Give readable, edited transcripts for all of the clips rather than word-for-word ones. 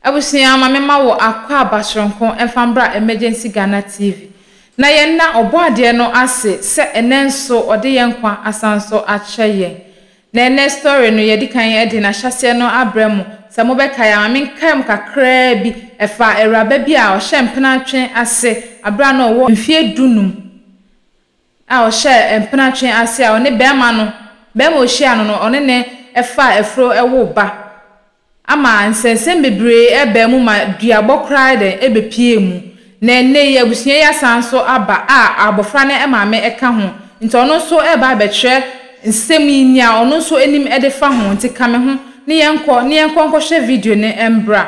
Abusua ma me ma wo akwaaba soronko mfa mbra Emergency Ghana TV na yɛn nna Ɔbɔadeɛ no ase sɛ ɛnɛ nso ɔde yɛn nkwa asan nso akyɛ yɛn. Na ɛnɛ story no yɛadi kan de n'ahyɛaseɛ no abrɛ mo, sɛ mobɛkae a ma menkae mo kakraa bi, ɛfa awuraba bi a ɔhyɛ mpenatwe ase aberɛ a na ɔwɔ mfeɛ du num a ɔhyɛɛ mpenatwe ase a ɔne barima no, barima a ɔhyiaa no no ɔne no faa afuro woo ba. Ama nsɛnsɛm bebree baa mu ma duabɔ koraa ayɛ dɛn ɛbɛpuee mu. Na ɛnnɛ yi abusua yi asan nso aba a abɔfra no maame ka ho nti ɔno nso reba abɛkyerɛ nsɛm yi nea ɔno nso nim de fa ho nti ka me ho ne yɛnkɔ ne yɛnkɔ nkɔhwɛ video no mbra.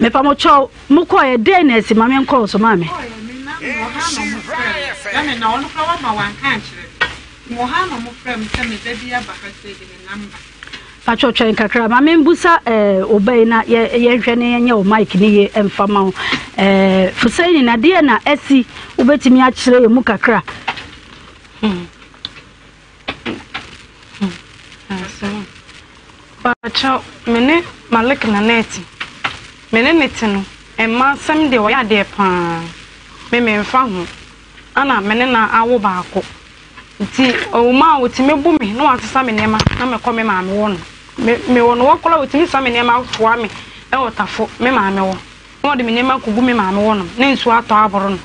Mepa mo kyɛw, mo kɔɔ yɛ dɛn na asi ma me nkɔɔ so maame. Mekɔɔ yɛ me nam wɔ ha na ɔmo frɛ me na me na ɔno koraa wama wanka ankyerɛ me mewɔ ha na ɔmo frɛ me sɛ me ba bi aba ha sei de ne number. Pakyɛw twɛn kakra ma membusa eh, wo ba yi na yɛ yɛnhwɛ na yɛnyɛ wo mic no yie mfa ma wo. Eh, Fuseini, na deɛ na asi wobɛtumi akyerɛ yɛn mu kakra? Hmm. Hmm. Pakyɛw, me ne Malik na na ɛte. Me ne ne te no, mma asɛm deɛ ɔyɛ adeɛ paa. Me memfa ho. Ana me ne no awo baako. Nti ɔwɔ mu a ɔtumi bo me na wasesa me nneɛma na mekɔ me maame hɔ no. Me mewɔ no hɔ koraa ɔtumi sa me nneɛma toa me wɔ Tafo me maame hɔ na ɔde me nneɛma kɔgu me maame hɔ nom na nsuo atɔ aboro no.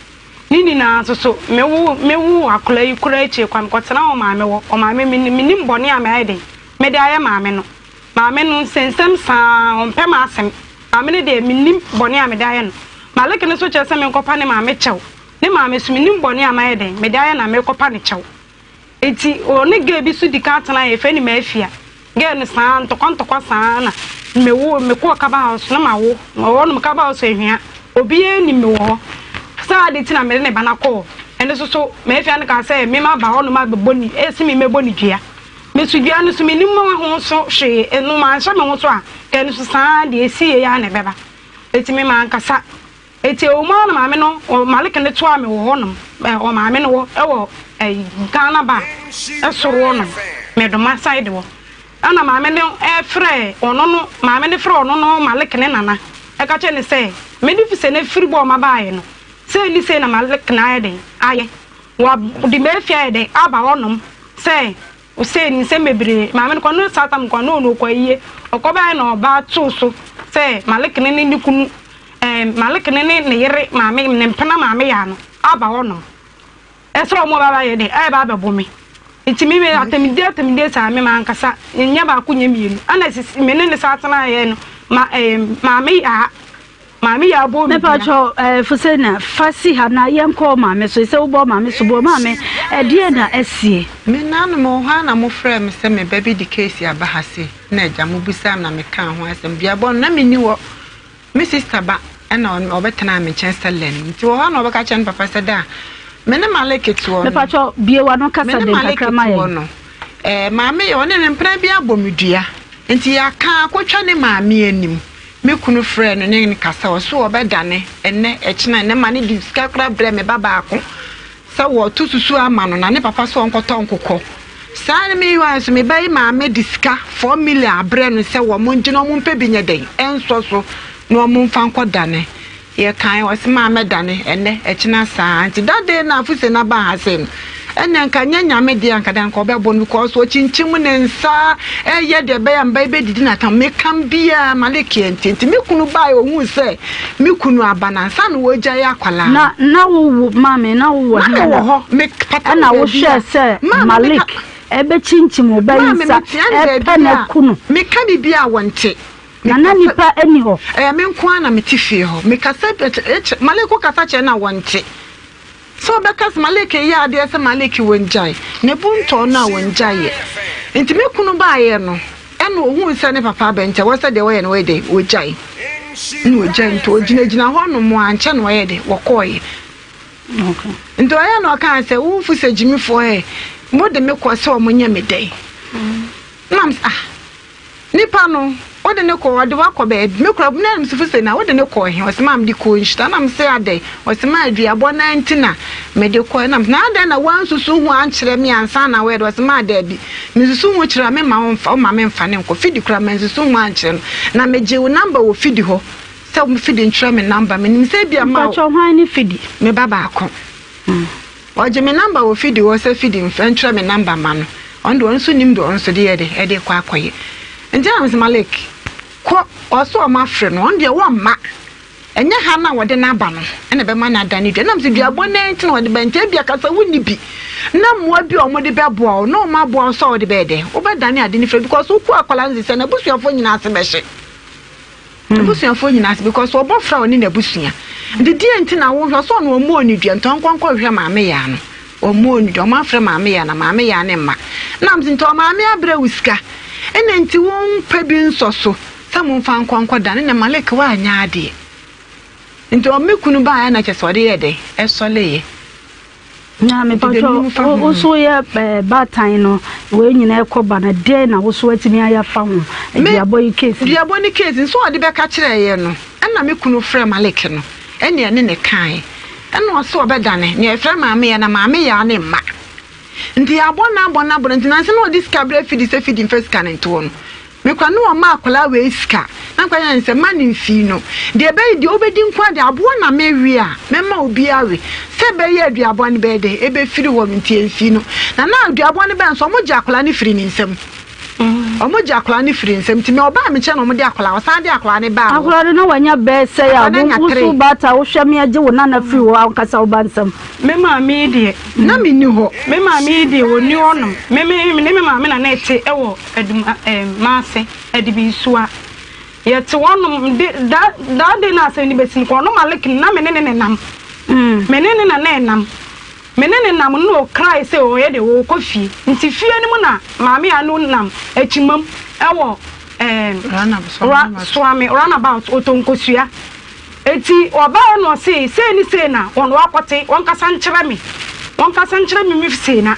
Ne nyinaa nso so mewo mewoo akwadaa yi koraa akyire koraa mekɔtena ɔmaame hɔ. Ɔmaame me mennim bɔne a mayɛ dɛn mede ayɛ maame no. Maame no nsɛnsɛm saa ɔmpɛ m'asɛm. Maame no deɛ mennim bɔne a mede ayɛ no. Malik no nso kyerɛ sɛ menkɔpa ne maame kyɛw. Ne maame so mennim bɔne a mayɛ dɛn mede ayɛ na merekɔpa no kyɛw. Enti ɔne girl bi so di kan tenaeɛ yɛfrɛ no Mafia. Girl no saa ntɔkwa ntɔkwa saa na mewo mekɔɔ Kaba house na mawo. Mewɔ hɔ nom Kaba house ahwia obiara nnim me wɔ hɔ. Saa ade nti na mede ne ba no akɔ hɔ. Ɛno nso so Mafia no kaa sɛ me maba hɔ nom abɛbɔ ne ɛsi me mɛbɔ ne dua. Me so dua no so mennim ho so hwee ɛno manhyɛ me ho so a nka ɛno so saa deɛ ɛsi yei ara na ɛbɛba. Enti me mankasa. Enti ɛwɔ mu ara na maame no, Malik no toaa me wɔ hɔnom, wɔ maame no hɔ wɔ Ghana bar soro hɔnom, Medoma side hɔ. Ɛna maame no frɛɛ ɔno no, maame no frɛɛ ɔno no Malik ne nana, ɛka kyerɛɛ no sɛ, mede fisɛ no afiri bɔɔ mabaeɛ no, sei ne sei na Malik no ayɛ dɛn ayɛ, wɔde m'afie ayɛ dɛn aba hɔnom sɛ Osei ne nsɛm bebree. Maame no kɔ no saa tam kɔ no no ɔkɔ ayie. Ɔkɔ baeɛ na ɔbaa too so sɛ Malik ne ne ne kunu ɛɛ Malik ne ne ne yere maame ne mpena maame yaa no aba hɔ nom. Ɛsɛ ɔmo ba bɛyɛ dɛ ɛɛba abɛbo me. Nti me me atamidie atamidie saa me mankasa nyɛ baako nyɛ mmienu. Ɛna sisi me ne ne saa tenaeɛ no ma ɛɛ maame yaa Maame yi abɔ me Mepa dua. kyɛw eh, Fusena, fa si ha na yɛnkɔ wo maame so. Sɛ wobɔ wo maame so boɔ, maame, ɛdeɛn na asie? Me nanom wɔ hɔ a na mofrɛɛ me sɛ me ba bi de case aba ha sei na agya mobisaa me na mekaa ho asɛm. Duabɔ no na menni hɔ. Me sister ba na ɔbɛtenaa me nkyɛn sɛ lɛn nti wɔ hɔ a na ɔbɛka kyerɛ ne papa sɛ da a me ne Malik te hɔ no Mepa kyɛw, bue w'ano me kasa ne den Malik kakra te ma hɔ yɛn. no eh, maame yɛ ɔne ne mpena bi abɔ me dua nti yɛaka akɔtwa ne maame anim. Me kunu frɛɛ no ne no kasa, ɔse ɔbɛdane ɛnnɛ, ɛkyena, ɛnnɛ ma no de sika koraa brɛɛ me ba baako sɛ wɔto susu ama no na ne papa sɛ ɔnkɔtɔ nkokɔ. Saa no meanwhile nso me ba yi maame de sika 4 million abrɛ no sɛ wɔn ngye na wɔn mpɛ bi nyɛ dɛn ɛnsɔ so na wɔn mfa nkɔ dane. Yɛkae, ɔse maa mɛdane ɛnnɛ, ɛkyena saa. Nti that day no a Fusena baa ha sei no, ɛnna nka nyɛ Nyame deɛ anka deɛ anka ɔbɛbɔ no because ɔkyinkyim ne nsa ɛyɛ deɛ ɛbɛyɛ a mba yi bɛdidi no atam. Meka biaa Malik antie. Nti me kunu baeɛ ɔhuu sɛ me kunu aba no ansa na ɔgyae akwadaa no. Na na wo wo maame na wo wɔ Na he mewɔ na hɔ, me pata ɛna wɔ wo baabi hwɛɛ a sɛ maame meka Malik ɛbɛkyinkyim wo ba yi maame nsa metea no ɛpɛ baabi no a aku no. meka biribi a wɔnte. Na na nnipa nni hɔ. Ɛyɛ me nko ara na mete fie hɔ. Mekasa kyerɛ Malik, wokasa kyerɛ no a, wɔnte. Sɛ ɔbɛka sɛ Malik reyɛ adeɛ sɛ Malik wɔngyae. Ne bo ntɔɔ no a, wɔngyaeɛ. Nti me kunu baeɛ no, ɛna ɔhuu sɛ ne papa aba nti ɛwɔ sɛ deɛ wɔyɛ no wɔyɛ dɛn? Wɔgyae. Ɛna ɔgyae nti ɔgyinagyina hɔ nom ankyɛ na wɔyɛ dɛn? Wɔkɔeɛ. Nti ɔyɛ na ɔkaa sɛ, wo mfu sɛ gyimifoɔ ɛ, mode me kɔ sɛ wɔnyɛ me dɛn? Nam sɛ, ah. Nipa no. Wode no kɔ, ɔde wo akɔ baabi. Me koraa, na mesufo se, na wode no kɔɔ he? Ɔse, maa mede kɔɔ nhyira. Na mese, adɛn? Ɔse, maa aduabɔ no ara nti na mede kɔe. Na mese, na adɛn na woansusu ho ankyerɛ me ansa na woyɛ dɛ? Ɔse, maa daabi. Mesusu ho kyerɛ a, memma wo mfa, womma memfa no nkɔ. Fidi koraa, mansusu ho ankyerɛ no. Na megyee wo number wɔ Fidi hɔ, sɛ Fidi ntwerɛ me number. Menim sɛ ebia ma wo. Mpakyɛw, hwan ne Fidi? Me ba baako. Ɔgye me number wɔ Fidi hɔ sɛ Fidi mfa ntwerɛ me number mma no. Ɔno deɛ ɔno nso nim deɛ ɔno nso de yɛ de ɛde kɔ akɔyɛ. Nti na mese Malik kɔ ɔse ɔmo afrɛ no ɔno deɛ wɔmma. Ɛnyɛ ha no a wɔde no aba no na ɛbɛma no adane dua. Na mese duabɔ no ara nti na wɔde ba nti ebia ka sɛ wonni bi na mmoa bi a wɔde bɛboa wo na wɔn aboa wo sɛ wode bɛyɛ dɛn wobɛdane ade no firi because wokɔ akwadaa no sɛ n'abusuafoɔ nyinaa ase bɛhye. N'abusuafoɔ nyinaa ase because ɔbɔ fra ɔne n'abusua nti deɛ nti na wohwɛ ɔsɛ ɔno ɔmmɔɔ ne dua nti ɔnkɔ nkɔ hwehwɛ maame yaa no ɔmmɔɔ ne dua ɔmo afrɛ maame yaa na maame yaa ne mma na mse nti ɔmaame abrɛ wo sika ɛna nti wo mpɛ bi nsɔ so sɛ mo nfa nkɔ nkɔ dane na Malik woanyɛ adeɛ nti ɔme kunu baeɛ na kyɛ sɛ ɔde yɛ dɛ ɛsɔleeɛ. Na mepatwɔ wo so yɛ eh, baatan no wei nyinaa ɛkɔ ba no deɛn na wo so atumi ayɛ afa ho duabɔ yi case duabɔ ne case nso ɔde bɛka kyerɛ yɛ no ɛna me kunu frɛ Malik no ɛne ɛne ne kae ɛna ɔse ɔbɛdane nea ɛfrɛ maame yɛ na maame yɛ ne mma nti yɛabɔ no abɔ no abɔ no nti nansa na ɔde sika brɛ fidi sɛ fidi mfa sika no ntoɔ no Me kora ne ɔma akwadaa wei sika na nkwa yɛ nsɛ ma ne mfii no deɛ ɛbɛyɛ deɛ wobɛdi nko adeɛ aboɔ na mewe a mɛma obi awe sɛ ɛbɛyɛ aduaboa no bɛyɛ dɛ ɛbɛfiri hɔ no nti ɛmfii no na na aduaboa no bɛn so ɔmo gye akwadaa no firi ne nsam ɔmo gye akwadaa no firi nsam nti me ɔbaa me nkyɛn na ɔmo de akwadaa ɔsan de akwadaa no baa hɔ. Akwadaa no na wanya bɛɛ sɛ a wo so baata wohwɛ me agye wo nana firi hɔ ankasa wo ba nsam. Me maame yi deɛ. Na menni hɔ. Me maame yi deɛ ɔnni hɔnom. Me me ne me maame na na ɛte wɔ Aduma ɛɛ Maase, Adibinsuwa. Yɛte hɔnom de da that day na asɛm no bɛsi no kɔ ɔno Malik no na me ne ne nenam. Me ne ne na na ɛnam. Me ne ne nam no na ɔkrae sɛ ɔyɛ deɛ ɔrekɔ fie. Nti fie no mu na maame a no nam akyimam wɔ ɛɛ ra Soame runabout ɔtɔ nkosua. Enti ɔbaeɛ na ɔsee, Sei ne sei na wɔn wakɔte, wɔnkasa nkyerɛ me, wɔnkasa nkyerɛ me me sei na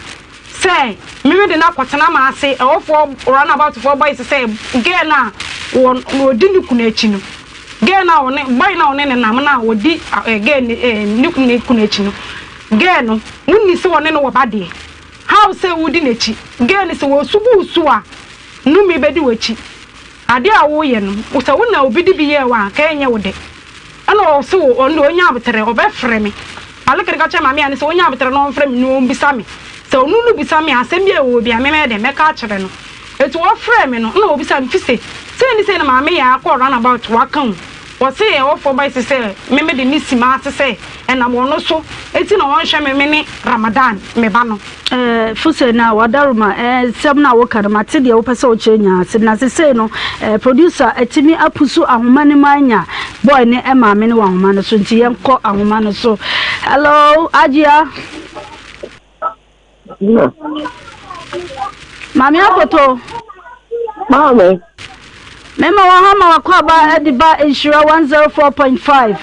sɛ me mede no akɔtena m'ase, ɛhɔfoɔ runabout foɔ boys sɛ girl no a wɔn ɔdi ne kunu akyi no, girl no a ɔne boy no a ɔne ne nam no a ɔdi eh, girl ne eh, ne kunu ne kunu akyi no, girl no wonni sɛ ɔne no wɔ ba deɛ, how sɛ wodi n'akyi, girl no sɛ wɔsu gu wo so a, nnome bɛdi w'akyi. Ade a woreyɛ no, sɛ wo na obi de bi yɛɛ wo a, anka ɛrenyɛ wo dɛ. Ɛnna ɔse wo, ɔno deɛ ɔnya aboterɛ, ɔbɛfrɛ me. Aleke no ka kyerɛɛ Maame Anne sɛ ɔnya aboterɛ na ɔmfrɛ me na ɔmmisa me. Sɛ ɔno no bisa me a, asɛm bi a ɛwɔ hɔ biara, me mɛyɛ dɛn? Mɛka akyerɛ no. Enti ɔfrɛɛ me no, ɛnna ɔbisaa me, Fise, sei ne sei na Maame Yaa kɔɔ runabout, waka o. Ɔse ɛhɔfoɔ bae se sɛ me mede ne si m'ase sɛ ɛnam ɔno so nti na ɔnhwɛ me me ne Ramadan me ba no. Eh, Fuse na Wadaroma, eh, nsɛm no a woka no, mate deɛ wopɛ sɛ wokyerɛ nyinaa ase. Na sesei no, eh, producer atumi apusu ahoma no mu anya boy ne maame no wɔ ahoma no so, nti yɛnkɔ ahoma no so. Hello, Ajia. No. Maame Akoto. Maame. Mema wɔ ha ma wakɔ aba de ba Nhyira 104.5.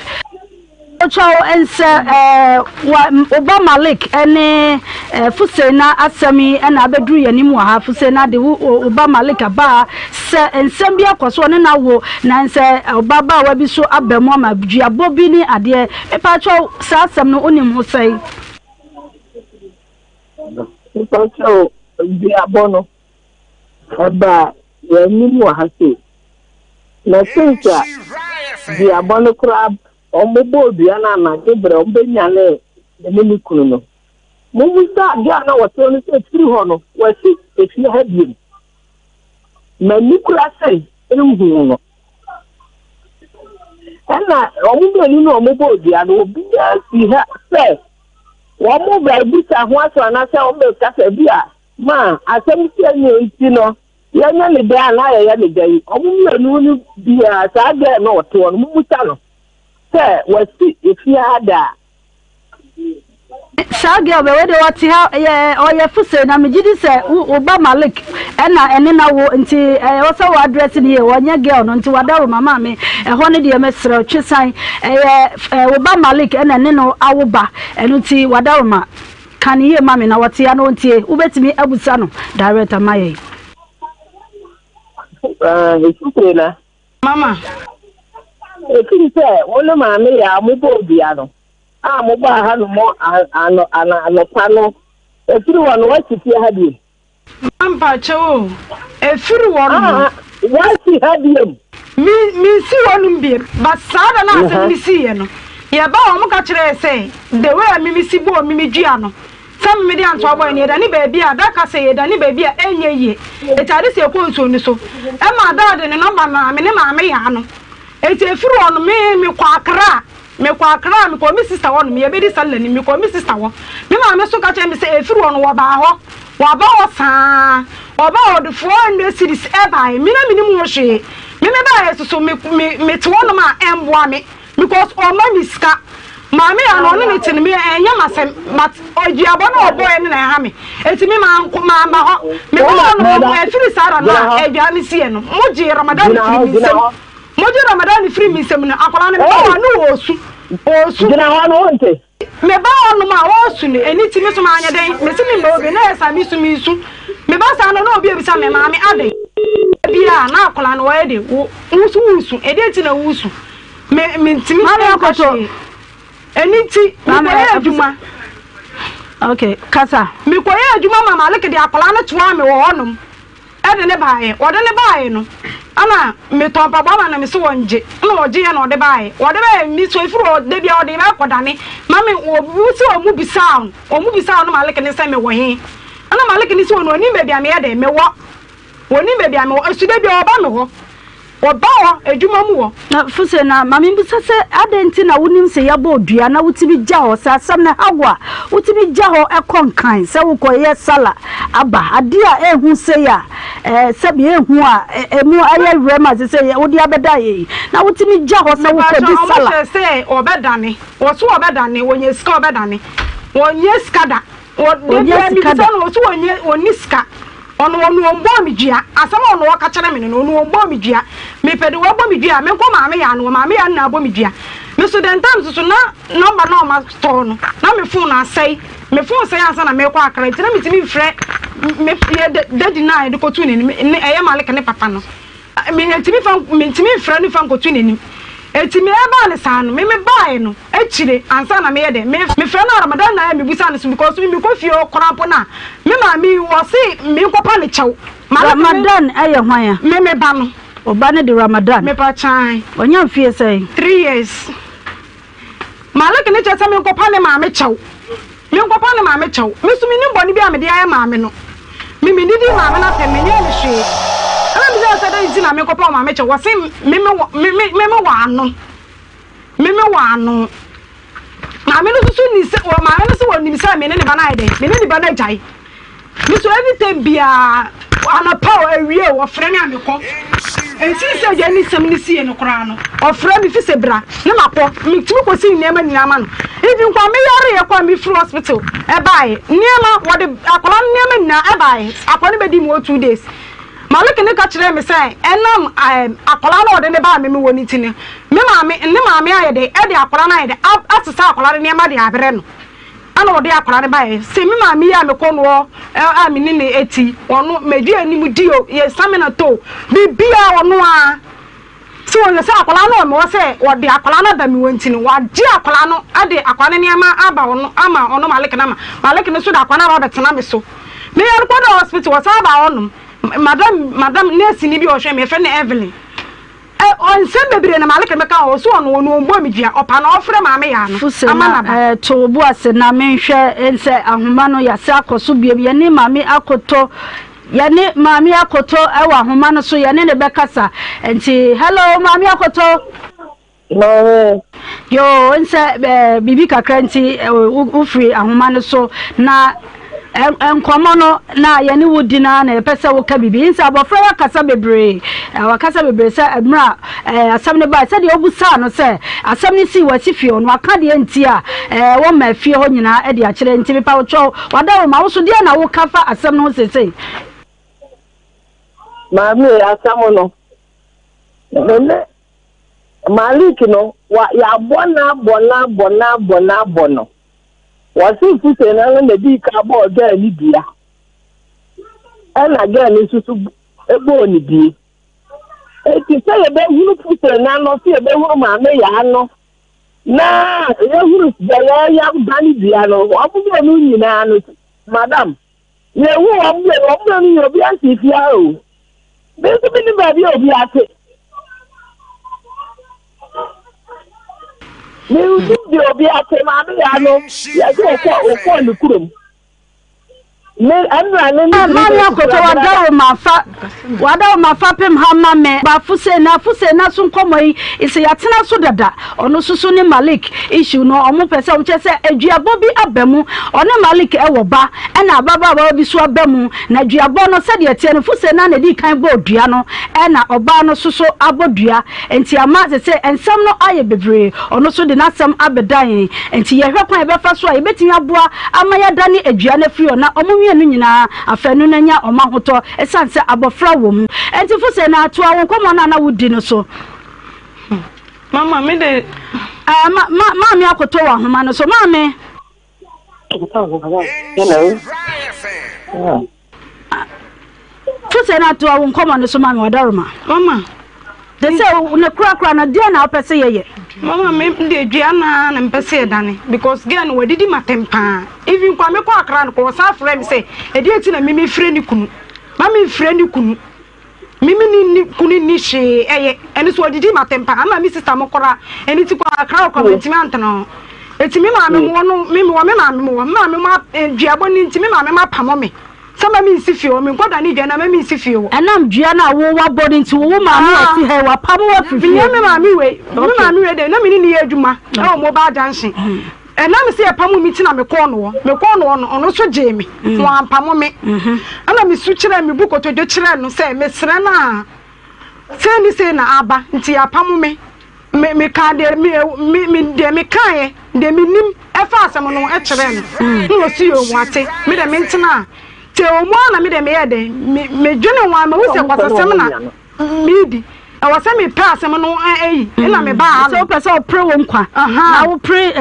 Kyɛw nsɛ wa oba Malik ne Fuseina asɛm yi na abɛduru yɛn anim wɔ ha. Fuseina de wo oba Malik aba ha sɛ nsɛm bi akɔ so ɔne no awo na nsɛ ɔba baawa bi so aba mu ama duabɔ bi ne adeɛ. Mepa kyɛw saa asɛm no wonim ho sɛn? Mepakyɛw, duabɔ no, ɛbaa yɛn anim wɔ ha sei. Na since a duabɔ no koraa, wɔbɔɔ dua no anadwo berɛ a wɔbɛnyanee me ne me kunu no, mommisa adeɛ a na wɔte hɔ no sɛ firi hɔ no, wɔasi efie ha biom. M'ani kura sɛ nhuu no. Ɛna wɔn mmienu no a wɔbɔɔ dua no, obiara si ha sɛ wɔn bɛbisa ho asɛm anaasɛ wɔn bɛka sɛ bi a ma asɛm sɛ nea nti no yɛnyɛ ne dɛn anaa yɛyɛ ne dɛn. Wɔn mmienu no biara saa gɛɛ no ɔte hɔ no, mummusa no sɛ wasi efie ha da a. Saa girl bɛ wei deɛ ɔte ha yɛ ɔyɛ fuse na megye di sɛ wo ba Malik ɛna ɛne na wo nti ɛwɔ sɛ wo address ne yie ɔnyɛ girl no nti wada wo mama me ɛhɔ no deɛ mesrɛ twe san ɛyɛ wo ba Malik ɛna ɛne no awo ba ɛno nti wada wo ma ka ne yie ma me na ɔte ha na ɔntie wobɛtumi abusa no direct ama yɛn. Efisɛ na. Mama. Ɛfiri sɛ wo ne maame yɛ a mobɔɔ dua no a mobaa hanom ano ano anɔpa no, ɛfiri hɔ no woasi fie ha bio? Ma mpakyɛw o, ɛfiri hɔ nom no. Ah, woasi ha biom? Me, mensi hɔ nom biom, but saa da no a asɛm no siiɛ no, yɛbaa hɔ, wɔka kyerɛɛ yɛ sɛ, the way a me mesi bɔɔ me me dua no, Sɛ me mede antoa bɔe no, yɛdane baabi a da ka sɛ yɛdane baabi a ɛnyɛ yie. Enti ade sɛ yɛkɔ nsuo no so. Ɛma da de ne nɔmba maa me ne maame yaa no. Enti ɛfiri hɔ no, me mekɔ Accra. Mekɔ Accra, mekɔɔ me sista hɔ nom. Yɛbɛdi Sallah ni, mekɔɔ me sista hɔ. Me maame nso ka kyerɛɛ me sɛ ɛfiri hɔ no, wɔbaa hɔ. Wɔaba hɔ saa. Wɔbaa hɔ de 400 cedis baeɛ. Me na mennim ho hwee. Me mebaeɛ nso so, me me mete hɔnom a ɛmmoa me. Because ɔma me sika. Maame a na ɔne ne te no me ɛnyɛ m'asɛm but aduabɔ no a ɔbɔeɛ no na ɛha me. Enti me manko mamma hɔ. Me ba hɔ no mo ɛfiri saa da no a aduane no siiɛ no mo gyee Ramadan no firi me nsam. Mo gye Ramadan no firi me nsam no akwadaa no me ba hɔ a na ɔresu ɔresu. Gyina hɔ no wonte. Me ba hɔ nom a ɔresu no ɛni ti me so manyɛ dɛn me se me mma obi na ɛyɛ saa me su me su. Me ba saa no na obi abisa me maame adɛn. Ebia na akwadaa no ɔyɛ de wo wo so woresu ɛdeɛn nti na woresu. Me mentumi Maame nka akoto. hwee. Ɛno nti, Maame mekɔyɛɛ abusa. adwuma. Okay, kasa. Mekɔyɛɛ adwuma ma Malik de akwadaa no toaa me wɔ hɔnom de ne baeɛ. Wɔde ne baeɛ no, ɛna metɔɔ mpaboa ma no, mese wɔngye. Ɛna ɔgyeeɛ na ɔde baeɛ. Ɔde baeɛ, me so ɛfiri hɔ, da biara ɔde bɛkɔdane ma me. Wɔn sɛ wɔn bisaa no, wɔn bisaa no Malik ne sɛ mewɔ he. Ɛna Malik ne sɛ ɔno ɔnim baabi a meyɛ dɛn, mewɔ. Wɔnim baabi a mewɔ, nso da biara ɔba me hɔ. Ɔba hɔ, adwuma mu hɔ. Na Fuse, na ma mimmisa sɛ, adɛn nti na wunim sɛ yɛabɔ dua na wutumi gya hɔ? Sɛ asɛm no haw wo a, wutumi gya hɔ kɔ nkan sɛ worekɔyɛ sala aba. Ade a ehu sei a, ɛɛ, sɛbe ehu a emu ayɛ werɛ ma ɛsɛ sɛ wode abɛda yɛn yi, na wutumi gya hɔ sɛ Mepakyɛw, wokɔdi ɔmo sala. hyɛ sɛ ɔbɛdane. Wɔse ɔbɛdane, wɔnya sika a ɔbɛdane. Ɔnnya sika da. Wɔ, da Ɔnnya biara sika mibisa da. no, ɔse ɔnnya, ɔnni sika. Ɔno ɔno ɔmbɔɔ me dua. Asɛm a ɔno ɔka kyerɛ me no no, ɔno ɔmbɔɔ me dua. Mepɛ de ɔabɔ me dua a, menkɔ maame yaa no hɔ, maame yaa no na abɔ me dua. Me so the time soso na number no a ɔma tɔɔ no, na me phone no asɛe. Me phone sɛe ansa na merekɔ Accra nti na mentumi mfrɛ me yɛ daddy no a yɛde kɔtoo n'anim, ne ɛyɛ Malik ne papa no. Mentumi fa mentumi mfrɛ no fa nkɔto n'anim. Enti me ɛbaa no saa no, me mebaeɛ no akyire ansa na meyɛ dɛn, me mefrɛ no a Ramadan na ayɛ mebusa no so because me mekɔ fie hɔ koraa mpo no a, me maame yi ɔse menkɔpa no kyɛw. Maame me Ramadan yɛ hwan a? Me me ba no. Wo ba no de Ramadan? Mepa kyan. Wanya mfie sɛn? 3 years. Malik ne kyerɛ sɛ menkɔpa ne maame kyɛw. Menkɔpa ne maame kyɛw. Me nso mennim bɔne bi a mede ayɛ maame no. Me mennidii maame no atɛm, menyɛɛ no hwee. Ɛna mebisaa no sɛ dɛn nti na menkɔpa wo maame kyɛw? Ɔse me me wɔ me me me mewɔ ano. Me mewɔ ano. Maame no nso so nim sɛ wɔ maame no sɛ wɔnim sɛ me ne ne ba no ayɛ dɛn? Me ne ne ba no agyae. Me so anytime biara anɔpa o awia o ɔfrɛ me a mekɔ. Ɛnsii sɛ agya ne nsɛm no sie no koraa no ɔfrɛ me fi sɛ bra ne makɔ. Metumi kɔsi nneɛma nyinaa ma no. Even kɔ a meyareɛ kɔ a mefiri hospital ɛbaeɛ nneɛma wɔde akwadaa no nneɛma nyinaa ɛbaeɛ. Akwadaa no bɛdii me hɔ 2 days. Malik ne ka kyerɛɛ me sɛ ɛnam akwadaa no a ɔde no baa me mewɔ no nti no me maame ne maame ayɛ dɛ ɛde akwadaa no ayɛ dɛ asesa akwadaa no nneɛma de abrɛ no. Ɛna ɔde akwadaa no baeɛ. Sɛ me maame yi a mekɔ noɔ a me ne no ti, ɔno mɛdi anim di o, yɛ samina to o, biribiara ɔno ara. Sɛ wɔyɛ sɛ akwadaa no wɔ me hɔ sɛ wɔde akwadaa no aba me hɔ nti no, wagye akwadaa no de akwadaa no nneɛma aba ɔno ama ɔno Malik no ama. Malik no nso de akwadaa no aba abɛtena me so. Me yare kɔda hospital, wɔsan baa hɔnom. Madam, madam, nɛɛseni bi a ɔhwɛ me, yɛfrɛ no Evelyn. Ɛ ɔ nsɛm bebree na Maleke bɛka wɔ hɔ, so ɔno ɔno ɔmbɔɔ me dua, ɔpa na ɔfrɛ maame yaa no Fuse ama na no aba. eh, to wo bo ase na menhwɛ eh, sɛ ahoma no yɛase akɔ so biom. Yɛne Maame Akoto, yɛne Maame Akoto wɔ ahoma no so, yɛne no bɛkasa. Nti, hello Maame Akoto. Maame. Yoo, nsɛ eh, biribi kakra nti eh, wofiri ahoma no so na Nkɔmmɔ no na yɛne wo di no ara na yɛpɛ sɛ woka biribi. Nsɛ abɔfra yi akasa bebree, wakasa bebree sɛ mmerɛ a asɛm no bae, sɛdeɛ wobusaa no sɛ asɛm no sii wɔ fie hɔ no, waka deɛ nti a wɔma fie hɔ nyinaa de akyerɛ. Nti mepa wo kyɛw, w'adaworoma, wo so deɛn na woka fa asɛm no ho seesei? Maame, asɛm no, me ne Malik no, yɛabɔ no abɔ no abɔ no abɔ no abɔ no. Wɔse Fuse no ara na dii kan bɔɔ girl no dua ɛna girl no nso so bɔɔ no bie. Enti sɛ yɛbɛhunu Fusena no, sɛ yɛbɛhunu Maame Yaa no, na yɛhunu deɛ yɛreyɛ dane dua no, wɔn mmienu nyinaa no, madam, yɛhu wɔn mmienu, wɔn mmienu nyinaa obiara nsi fie ha o. Me nso mennim baabi a obiara te. Mennim deɛ obiara te, Maame Yaa no, yɛsɛ ɔkɔ ɔkɔɔ ne kurom. Maame Akoto Wadaroma fa Wadaroma fapem ha ma me ba Fusena Fusena so nkɔmɔ yi sɛ yɛatena so dada ɔno nso so ne Malik issue no ɔmo pɛ sɛ ɔmo kyerɛ sɛ aduabɔ bi aba mu ɔne Malik ɛwɔ ba ɛna ababaawa bi so aba mu na aduabɔ no sɛdeɛ ɛteɛ no Fusena na ɛdii kan bɔɔ dua no ɛna ɔbaa no nso so abɔ dua Enti ama seesei nsɛm no ayɛ bebree. Ɔno nso de n'asɛm abɛdan yɛn. Enti yɛhwɛ kwan a yɛbɛfa so a yɛbɛtumi aboa ama yɛadane adua no afiri hɔ na wɔn mmienu nyinaa afanu no anya wɔn ahotɔ ɛsiane sɛ abɔfra wɔ mu. Enti Fusena, toa wo nkɔmmɔ no a na wodi no so. Mama, me de. Ɛɛ, ma, ma, maame akoto wɔ ahoma no so. Maame. Hello. To sɛ na toa wo nkɔmmɔ no so ma me ɔdaroma. Mama. Te sɛ ne korakora no deɛ na wopɛ sɛ yɛyɛ. Mama me deɛ dua naa na mepɛ sɛ yɛdane because girl no wadidi ma tɛm paa. Even kwa mekɔ akra no kɔ ɔsan frɛ me sɛ ɛdeɛ ti na mimi frɛ ne kunu. Ma me frɛ ne kunu. Me me ne ne kunu nni hwee ɛyɛ ɛno so ɔdidi ma tɛm paa ama me sister mo kora ɛno ti kɔ akra ɔkɔ mantumi antena hɔ. Eti me maame mo wɔ no me wɔ me maame mo wɔ me maame mo duabɔ ne nti me maame mo apamo me. Sɛ ma mensi fie hɔ, menkɔdane dua na ma mensi fie hɔ. Ɛnam dua no a wo wabɔ no nti, wo wo maame a ɔte ha yi, wapam wo afiri fie. Menyɛ me maame wei, me maame wei deɛ, na me ne no yɛ adwuma wɔ Mobile Junction. Ɛnam sɛ yɛpamoo me nti na mekɔɔ no hɔ. Mekɔɔ no hɔ no, ɔno nso gyee me, wampamo me. Ɛna mesu kyerɛɛ, mebu kotodwe kyerɛɛ no sɛ mesrɛ no a, sei ne sei na aba nti yɛapamo me. Me mekaa deɛ me me me deɛ mekaeɛ deɛ menim ɛfa asɛm no ho kyerɛɛ no. Na ɔsi yɛ ɔmu ate me deɛ mentena a te ɔmu a na me deɛ meyɛ dɛn me medwene ho a mahu sɛ kwasasɛm na medi ɛwɔ sɛ mepɛ asɛm no ayi ɛna mebaa ha sɛ wopɛ sɛ wopere wo nkwa na wopere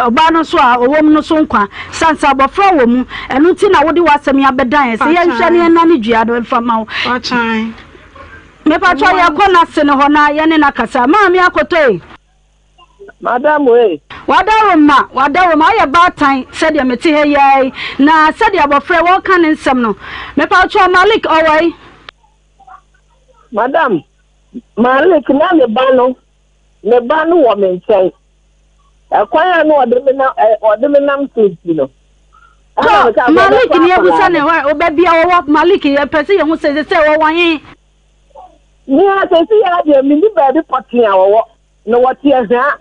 ɔbaa no nso a ɔwɔ mu no so nkwa sane sɛ abɔfra wɔ mu ɛno nti na wode w'asɛm yi abɛdan yɛn sɛ yɛnhwɛ ne yɛnane dua no mfa ma wo. Mepakyɛw yɛkɔ n'ase no hɔ na yɛne no akasa. Maame Akoto e. Madam e. W'adaworoma, w'adaworoma, woyɛ baatan sɛdeɛ mete ha yi ara yi, na sɛdeɛ abɔfra yi wɔreka ne nsɛm no. Mepakyɛw Malik ɔwɔ he? Madam, Malik na ne ba no, ne ba no wɔ me nkyɛn. Ɛkwan a na ɔde me nam ɛ ɔde me nam so nti no. Ɛna meka sɛ Malik ni ebusa ne hɔ ɔbɛ bia ɔwɔ Malik yɛ pɛ sɛ yɛhu sɛ sɛ ɔwɔ he. Nea sɛsi yɛ adeɛ menni baabi pɔtee a ɔwɔ na wɔte ahwaa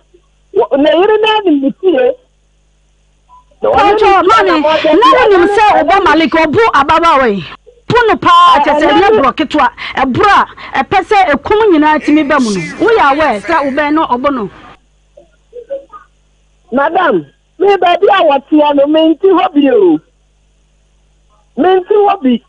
ne yere no anim ne fie. Pacho maame na wonim sɛ ɔbɔ Malik ɔbo ababaawa yi po no paa kyɛ sɛ ɛnyɛ borɔ ketewa ɛborɔ a ɛpɛ sɛ ɛkum nyinaa tumi ba mu no woyɛ aware sɛ wobɛn no ɔbo no. Madam, me baabi a wɔteɛ no mente hɔ bi o. Mente hɔ bi.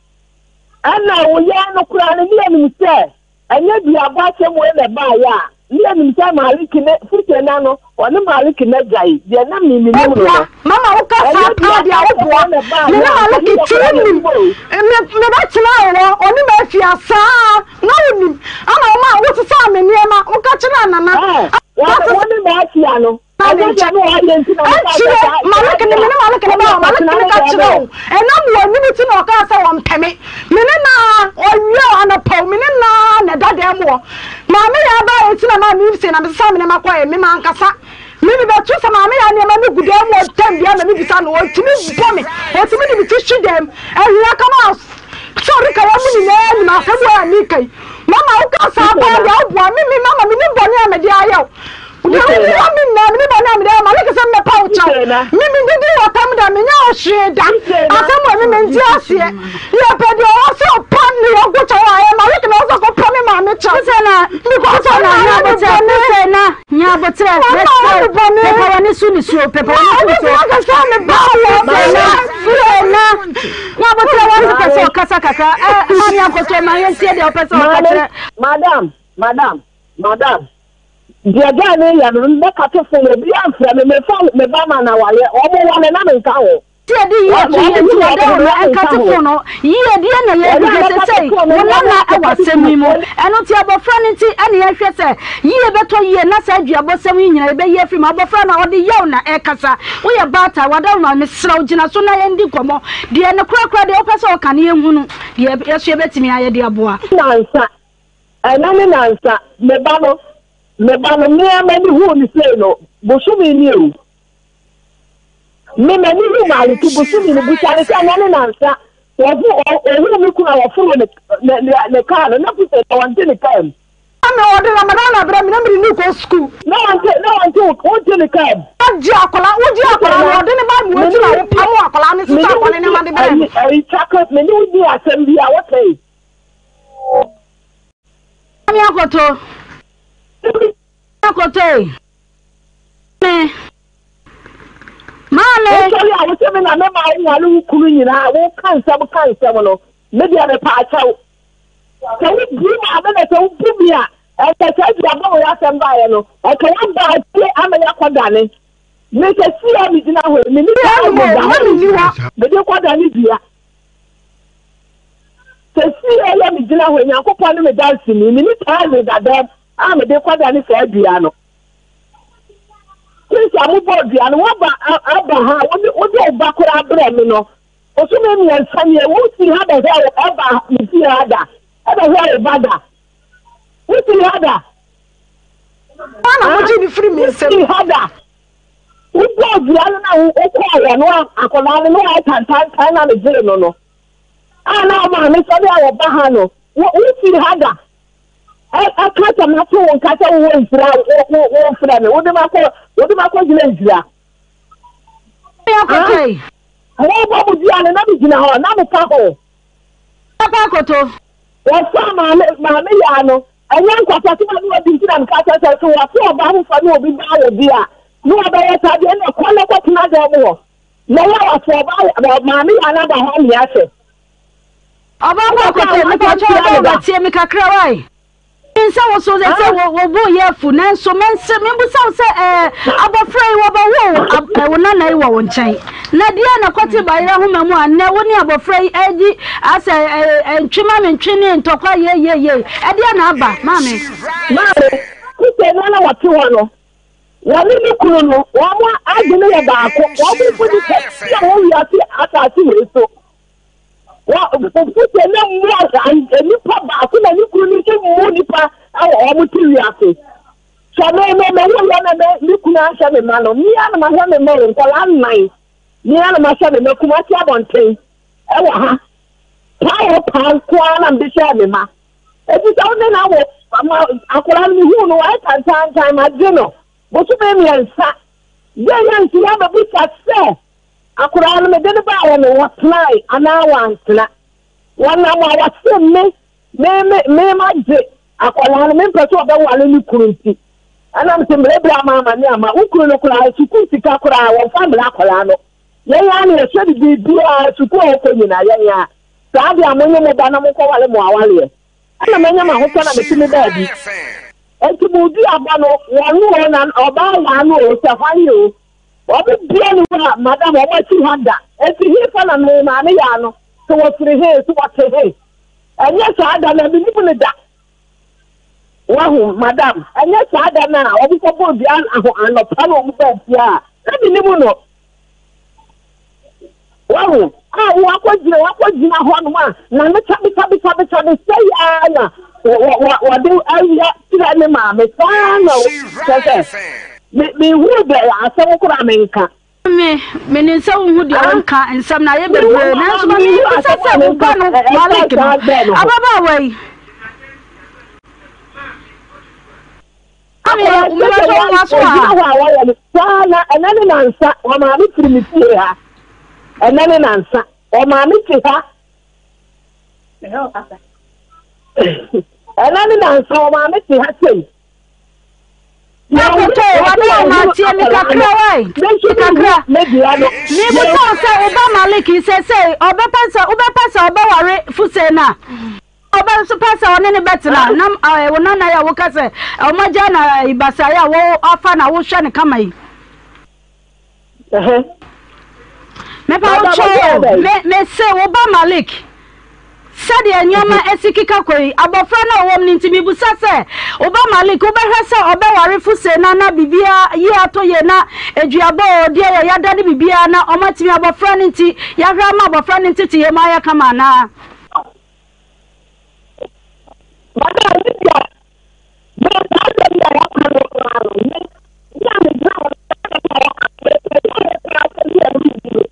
Ɛna woyɛ no koraa no ne yɛnim sɛ Ɛnyɛ duabɔ asɛm wei na ɛbaeɛ a, ne yɛnim sɛ Maliki ne, Fusena no, ɔne Maliki no agyae, deɛ na me menim no no. Woboa, mama wo ka Ɛnyɛ saa paa duabɔ deɛ asɛm woboa, wei na ɛbaeɛ me ne a, anka ne Maliki yɛ tiri koraa nim, yɛnim o. me, me bɛ tena wo hɔ, ɔne m'afia saa, na wo nim, ɛna wo ma wo sesaa me nneɛma, wo ka kyerɛɛ Nana, Ɛɛ, wo wɔne, sesa. wɔne m'afia no, ne nkyɛn. Akyire, Malek ne me ne Malek ne baa hɔ, Malek ne ka kyerɛ o, ɛnam w'anim ti na ɔkaa sɛ ɔmpɛ me. Me ne no ara, ɔwia o, anɔpa o, me ne no ara na ɛda dan mu hɔ. Maame Yaa baeɛ nti na maa me se na mesesaa me nneɛma kɔeɛ, me mankasa. Me mebɛto sɛ Maame Yaa nneɛma no gu dan mu hɔ tɛm biara ma mebisa no, ɔtumi bɔ me, ɔtumi de me ti hwe dam, ahwia kama sɛ ɔreka wɔn mu nyinaa nim asɛm wei a meka yi. Mama woka saa paa deɛ woboa me, me mama menim bɔne a mede ayɛ wo. Deɛ wodi hɔ me nyinaa, mene bɔne a mede ayɛ ma no kɛsɛ mmɛpa wo kyɛw. Me mendidi wɔ tam da, menyɛ wo hwee da. Asɛm wɔ me mente aseɛ. Yɛpɛ deɛ ɔwɔ sɛ ɔpa ne yɔnko kyɛw a, ɛyɛ Malik na ɔwɔ sɛ ɔkɔpa me maame kyɛw. Because ɔno ayɛ me bɔne. Nya aboterɛ, mesrɛ wo, pepa w'ani so nisuo, pepa w'ani so nisuo. Fusena, nya aboterɛ, wɔn pɛ sɛ ɔkasa kakra. Ɛ, maame akoto, ma yɛntie deɛ ɔpɛ sɛ ɔka kyerɛ. Madam, madam, madam. Deɛ guy no yɛ no mɛka to phone obiara mfrɛ me mefa me ba ma no awareɛ ɔmo ware na menka ho. Sɛ yɛde yie to yie nti wɔda wo no nkate fonoo yie deɛ na yɛhwehwɛ sesei wo nana wɔ asɛm yi mu ɛno nti abɔfra no nti ɛna yɛhwɛ sɛ yie bɛtɔ yie na saa duabɔsɛm yi nyina yɛbɛyi afiri mu abɔfra no ɔde yaw na ɛkasa woyɛ baatan wada wo ma mesrɛ wo gyina so na yɛndi nkɔmmɔ deɛ ne korakora deɛ wopɛ sɛ ɔka no yɛnhunu deɛ yɛso yɛbɛtumi ayɛ de aboa. Nansa, ɛnɛ ne nansa, me ba no, me ba no, me ara m'ani huu no sei no, bosome nie o. Me m'ani huu Maliki bosome no, bisa no sɛ ɛnɛ ne nansa, wɔfo, ɔhuu me kunu a wɔforo ne, ne, ne, ne kaa no, na bisa sɛ wɔnte ne kaa mu. Na wɔde Ramadan abrɛ me na mede no kɔ sukuu. Na wɔnte, na wɔnte, wonte ne kaa mu. Wogye akwadaa, wogye akwadaa no, wɔde ne ba mu akyi na wopamo akwadaa no sesa akwadaa no nneɛma de brɛ no. Ayi, Chaka, me ne wo di asɛm bi a, wotɛe. Maame akoto. Akoto e. Maame. Maame. Wosɔre a wosɛ me na mɛma wo ware wo kunu nyinaa, woka nsɛm ka nsɛm no, me deɛ mepɛ akyɛw. Sɛ wobu maame na sɛ wobu me a, ɛnka saa aduaba wei asɛm baeɛ no, ɛnka woaba akyire ama yɛakɔdane. Me sɛ sie a megyina hɔ yi, me nipa a meda hɔ mede kɔdane dua. Sɛ sie a megyina hɔ yi, Nyankopɔn ne me danseni, me nipa a meda dɛm a mede kɔdane saa dua no. Since a mobɔɔ dua no, woaba aba ha, wode wo ba koraa brɛ me no, Bosome mmiɛnsa nie, wofiri ha bɛhwɛ wo ɛba me fie ha da, ɛbɛhwɛ wo ba da. Wofiri ha da. Hwan na mogye no firi me nsam? Wofiri ha da. Wobɔɔ dua no na wokɔɔ hɔ no akwadaa no na wayɛ tantantan na megyee no no. A na wo maame sɔre a wɔba ha no, wofiri ha da. Ɛka sɛ mato wo nka sɛ wowɔ nhyira wofrɛ me, wode makɔ wode makɔ gyina nhyira. Akoto yi. Mobɔ mo dua no na megyina hɔ na meka ho. Papa akoto. Wɔfaa maame maame yaa no ɛnyɛ nkwasasɛm a ne wadi nti na meka kyerɛ sɛ so wɔte ɔbaa foforɔ ne obi ba wɔ bi a ne wɔbɛyɛ saa deɛ ɛnna kɔ na kɔtena dan mu hɔ na yɛ wɔso ɔbaa maame yaa no aba hɔ amea hwɛ. Ɔbaa pa akoto mepatwa ɔbaa ɔbɛtie me kakra wae. Minim sɛ wo so sɛ sɛ wo bo yɛ afu, nanso mense mebisa wo sɛ ɛɛ abɔfra yi wɔbɛwoo wo wo nana yi wɔ wo nkyɛn. Na deɛn na kɔte bayerɛ nhoma mu a nnɛ wo ne abɔfra yi redi asɛ ɛɛ ntwe ma me ntwe ne ntɔkwa yeiyeiyei. Ɛdeɛn na aba, maame? Maame, Christian no a na wɔte hɔ no, wɔne ne kunu no, wɔn adwene yɛ baako. Wɔn bu nipa bi a wɔ wiase asase wei so. Wɔ fufu sɛ na mmu ɔha nipa baako na ne kunu no nso mmu nipa wɔ wɔn te wiase. Sɛ me me me wo yɛ na me me kunu ahwɛ me ma no, mmea na mahwɛ me ma o nkɔla nnan. Mmea na mahwɛ me ma Kumasi abɔnten ɛwɔ ha. Paa wɔ paa nko ara na mede hyɛɛ me ma. Eti sɛ wo ne na wɔ ma akwadaa no mehu no wayɛ tantantan magye no bosome mmiɛnsa. Yɛ yɛ nso yɛ abɛbusa sɛ Akwadaa no, mede no baeɛ no, wɔtenae anaa wɔantena? Wɔnam a wɔse me, me, me, me magye akwadaa no, mempɛ sɛ ɔbɛware ne kunu nti. Ɛna mese mmerɛbrɛ ama amane ama wo kunu no koraa, sukuu sika koraa, wɔmfa mmerɛ akwadaa no. Yɛn ara na yɛhwɛ no biribiara, sukuu a ɔkɔ nyinaa, yɛn ara. Saa deɛ a monye mo ba na monkɔware mo awareɛ. Ɛna manya m'ahotɔ na mete me baabi. Enti mo duaba no, wɔn o, na ɔbaa waa no o, sɛ hwan o, Wɔn bia ni hɔ a madam wɔn akyi ha da. Enti hefa na me maame yaa no? So wɔfiri he? So wɔte he? Ɛnyɛ saa da no a, mennim no da. Wahu, madam, ɛnyɛ saa da no a wɔn kɔbɔɔ dua aho anɔpa na wɔn baa fie a, na mennim no. Wahu, a wakɔgyina wakɔgyina hɔnom a na ne tabe tabe tabe tabe sɛ yaa na wɔde awia kyerɛ ne maame saa na kyerɛ sɛ me mehu dɛ asɛm koraa menka. Me menim sɛ wohu deɛ wonka nsɛm no ayɛ bebree nanso ma mebisa sɛ wo ba no Malik no ababaawa yi Akwadaa sɛ ɔgyina hɔ a wɔyɛ no saa na ɛnɛ ne nansa ɔmaame firi me fie ha ɛnɛ ne nansa ɔmaame te ha ɛnɛ ne nansa ɔmaame te ha sei. Akoto wade wɔn atie mi kakra wai kakra mi busa sɛ ɔba Malik sɛ sɛ ɔbɛpɛ sɛ wobɛpɛ sɛ ɔbɛware fusɛ na. Ɔba nso pɛ sɛ ɔne no bɛtena, na wo nana yi a woka sɛ wɔagyaa no basaa yi a woafa na wohwɛ no kama yi. Mepa wo kyɛw o, me me se wo ba Malik, sɛdeɛ nneɛma asi keka kɔ yi, abɔfra no a ɔwɔ mu no nti mebusa sɛ, wo ba Malik, wobɛhwɛ sɛ ɔbɛware Fusena na biribiara yie atɔ yie na aduabɔ o, deɛ yɛ yada ne biribiara na wɔatumi abɔfra no nti yɛahwɛ ama abɔfra no nteteyɛ mu ayɛ kama anaa? Madam, me deɛ, me saa asɛm yi a wɔaka no koraa no, me, me a megyina hɔ no, saa asɛm a wɔaka no, mepɛ sɛ me koraa sɛ bi a ɛno medi no.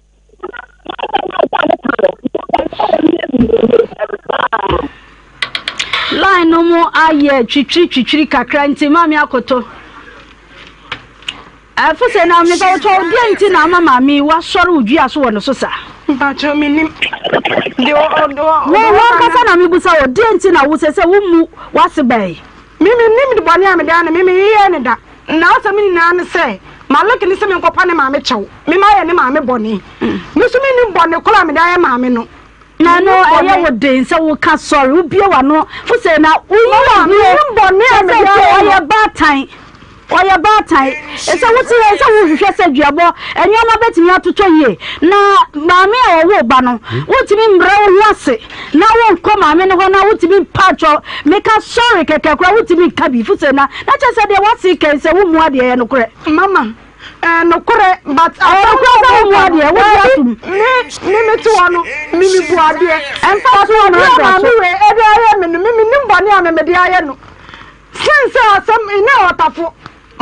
Saa asɛm no a sɛ meka no, mepɛ sɛ wɔn yɛ bi no, mepɛ no paa. Line no mu ayɛ twitwiri twitwiri kakra nti maame akoto. Ɛfo sɛ na mepa wo kyɛw deɛ nti na ama maame yi wasɔre wo dua so wɔ ne so saa. Mpakyɛw menim deɛ ɔdɔ. Wo wankasa na mebusa wo deɛ nti na wo sɛ sɛ wo mu wase bɛn. Me menim de bɔne a mede ayɛ no me meyeyɛɛ ne da na asɛm nyinaa ne sɛ Malik ne sɛ menkɔpa ne maame kyɛw me mayɛ ne maame bɔne me nso menim bɔne koro a mede ayɛ maame no. Na no ɛyɛ wo den sɛ woka sɔre wobie w'ano fo sɛ na woyi w'ahoɔ sɛ sɛ ɔyɛ baatan ɔyɛ baatan sɛ wote yɛ sɛ wohwehwɛ sɛ duabɔ nneɛma bɛtumi atotɔ yie na maame a ɔwo ba no wontumi mmerɛ wo ho ase na wonkɔ maame no hɔ na wontumi mpa atwɔ meka sɔre kɛkɛ koraa wontumi nka bi fo sɛ na na kyɛ sɛ deɛ wase kɛn sɛ wommu adeɛ yɛ nokorɛ. Mama Ɛyɛ nokorɛ but Ɛyɛ asɛm nokorɛ no sɛ a wo woka mu no adeɛ, wogye daabi atom. me me me te hɔ no me me bu adeɛ Ɛmfa but so adeɛ mmra a bra maame so. wei ɛde ayɛ me no me me nim bɔne a me mede ayɛ no sen sɛ asɛm ne ɔtafo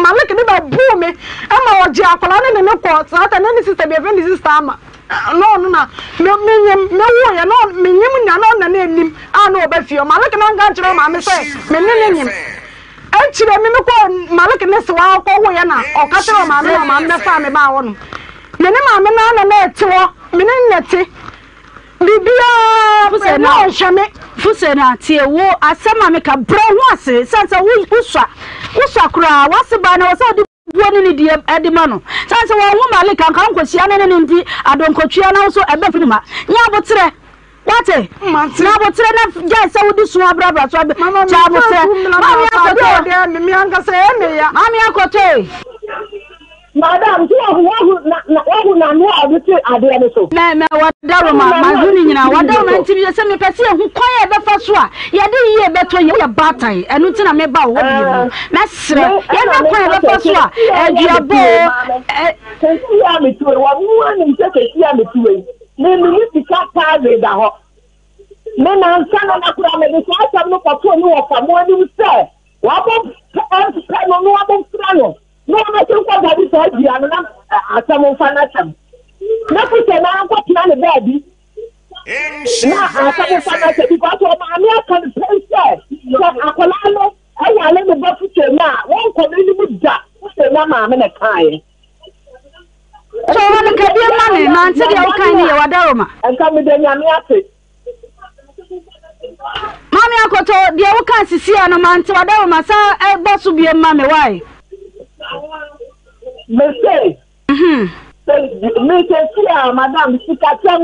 Malik ne bɛ buu me ɛma ɔgye akwadaa ne ne ne kɔ saa ta ne ne sister bi ɛfɛ ne sister ama na ɔno na me me nyim me wo yɛ na me nyim nya na ɔna ne anim a na ɔbɛ fie Malik na nka nkyerɛ maame sɛ me ne ne nyim Akyire me mekɔɔ Malik ne sewa hɔ kɔwoeɛ na ɔka kyerɛɛ ɔmaame na ɔmaame bɛfaa me baa hɔ nom. Me ne maame no ara na na ɛte hɔ, me ne no na ɛte. Biribiara Fusena, na ɔnhwɛ me. Fusena, tie wo asɛm a meka, brɛ wo ho ase, sane sɛ wo wosua, wosua koraa, w'ase baa na wɔ sɛ wode buo ne ne die de ma no, sane sɛ wɔn ho Malik anka wonkɔhyia ne ne ne ndi adonkɔtwea na wo so ɛbɛ firi ma, nyɛ aboterɛ. Wate? Mate. Na aboterɛ na gyae sɛ wode su abrabra so abɛ. Mama Kyɛ me aboterɛ. su mmra Maame bra so adeɛ akɔtɔ. ɔde me me ankasa ɛyɛ me ya. Maame akɔtɔ e. Madam, so wahu wahu na na wahu n'ano a ɔde te adeɛ no so? Mɛ mɛ Wahu wadaroma n'ano a mahu ɔde ne te nyinaa TV no wadaroma so? nti meyɛ sɛ mepɛ sɛ yɛhu kwan a yɛbɛfa so a yɛde yie bɛtɔ yie woyɛ baatan ɛno nti na meba wo hɔ bio no Ɛɛ, mɛsrɛ me ɛna yɛhwɛ kwan a meka yɛbɛfa sɛ so a kɛsi a ɛyɛ me aduabɔ tue o maame. ɛ Kɛsi a me tue wɔn mu anim sɛ kɛsi a me tue yi. Me me ne sika thousand da hɔ. Me nansa no na koraa mede saa asɛm no kɔtoo ne wɔfa mo anim sɛ wɔn mpɛ no na wɔn mfrɛ no na wɔn ase nkɔdane saa dua no na asɛm mfa n'asɛm. Na Fusɛ na ankɔtena ne baabi na asɛm mfa n'asɛm because ɔmaame aka no pɛn sɛ sɛ akwadaa no ɛwale ne ba Fusɛ no a wɔnkɔ n'anim da. Fusɛ na maame na kaeɛ. Sɛ ɔwɔ no ka bie ma me mante deɛ wokan no yɛ wadaroma. Nka meda Nyame ase. Maame Akoto deɛ woka sisi a no mante wadaroma sa bɔ so bie ma me why. Me se sɛ me sɛsi a madam sikasɛm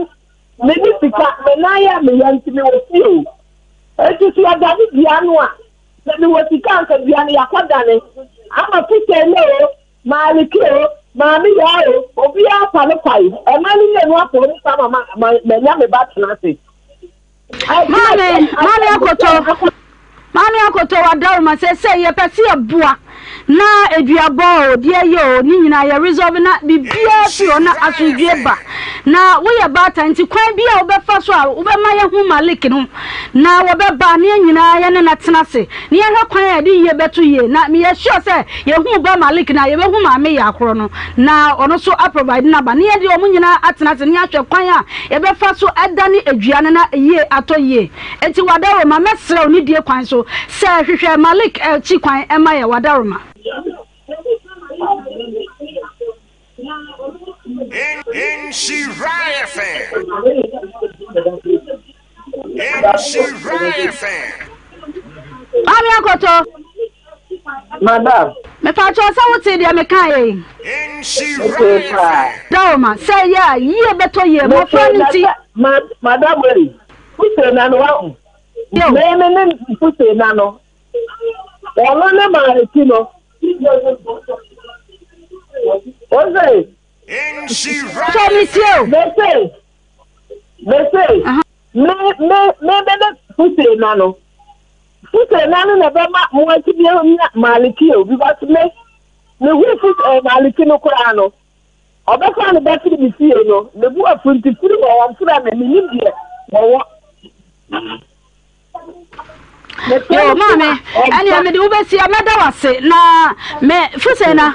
me ne sika me nan yɛ me ya nti me wɔ fie o eti so yɛdane dua no a sɛ me wɔ sika nka dua no yakɔdane ama fisɛ no o Maaliki o, Maame Yaa o, obiara pa no kwae. Ɛma no mmienu afɔw ne saa ma manya me ba tena ase. Maame, Maame Akoto, Maame Akoto wadaroma sɛ sɛ yɛpɛ sɛ yɛboa na aduabɔ o, deɛ yɛ o, ne nyinaa yɛ resolve na biribiara firi hɔ na asomdwie ba. Na woyɛ baatan nti kwan bi a wobɛfa so a wobɛma yɛahu Malik no na wɔbɛba na yɛn nyinaa yɛne no atena ase na yɛahwɛ kwan a yɛde yie bɛto yie na meyɛ sure sɛ yɛhu ba Malik no a yɛbɛhu maame Yakorɔ no na ɔno nso a provide naba na yɛde wɔn nyinaa atena ase na yɛahwɛ kwan a yɛbɛfa so adane adua no na yie atɔ yie. Enti Wadaroma mɛsrɛ wo ne die kwan so sɛ hwehwɛ Malik akyi kwan ma yɛ Wadaroma. Nhyira FM. Nhyira FM. Maame Akoto. Madam. Mepakyɛw sɛ wote deɛ meka yɛ yi. Nhyira FM. Dawoma sɛ yɛ a yie bɛtɔ yie mmɔfra no nti. Madam ei, fuse na no wahu. Meme ne fuse na no. Ɔno ne maame ti no. Ose. Kyɛ me tie o. Mese, mese, me, me, me bɛbɛ fuse na no. Fuse na no na ɛbɛma mo atumi anya Maliki o, because me, me hu fuse eh, Maliki no koraa no, ɔbɛfa no bɛfiri me fie no, me bu afu nti firi hɔ wɔmfrɛ me, menim deɛ wɔwɔ. Yo, maame, ɛnea mede wobɛsi a mɛda wase na me fusɛ na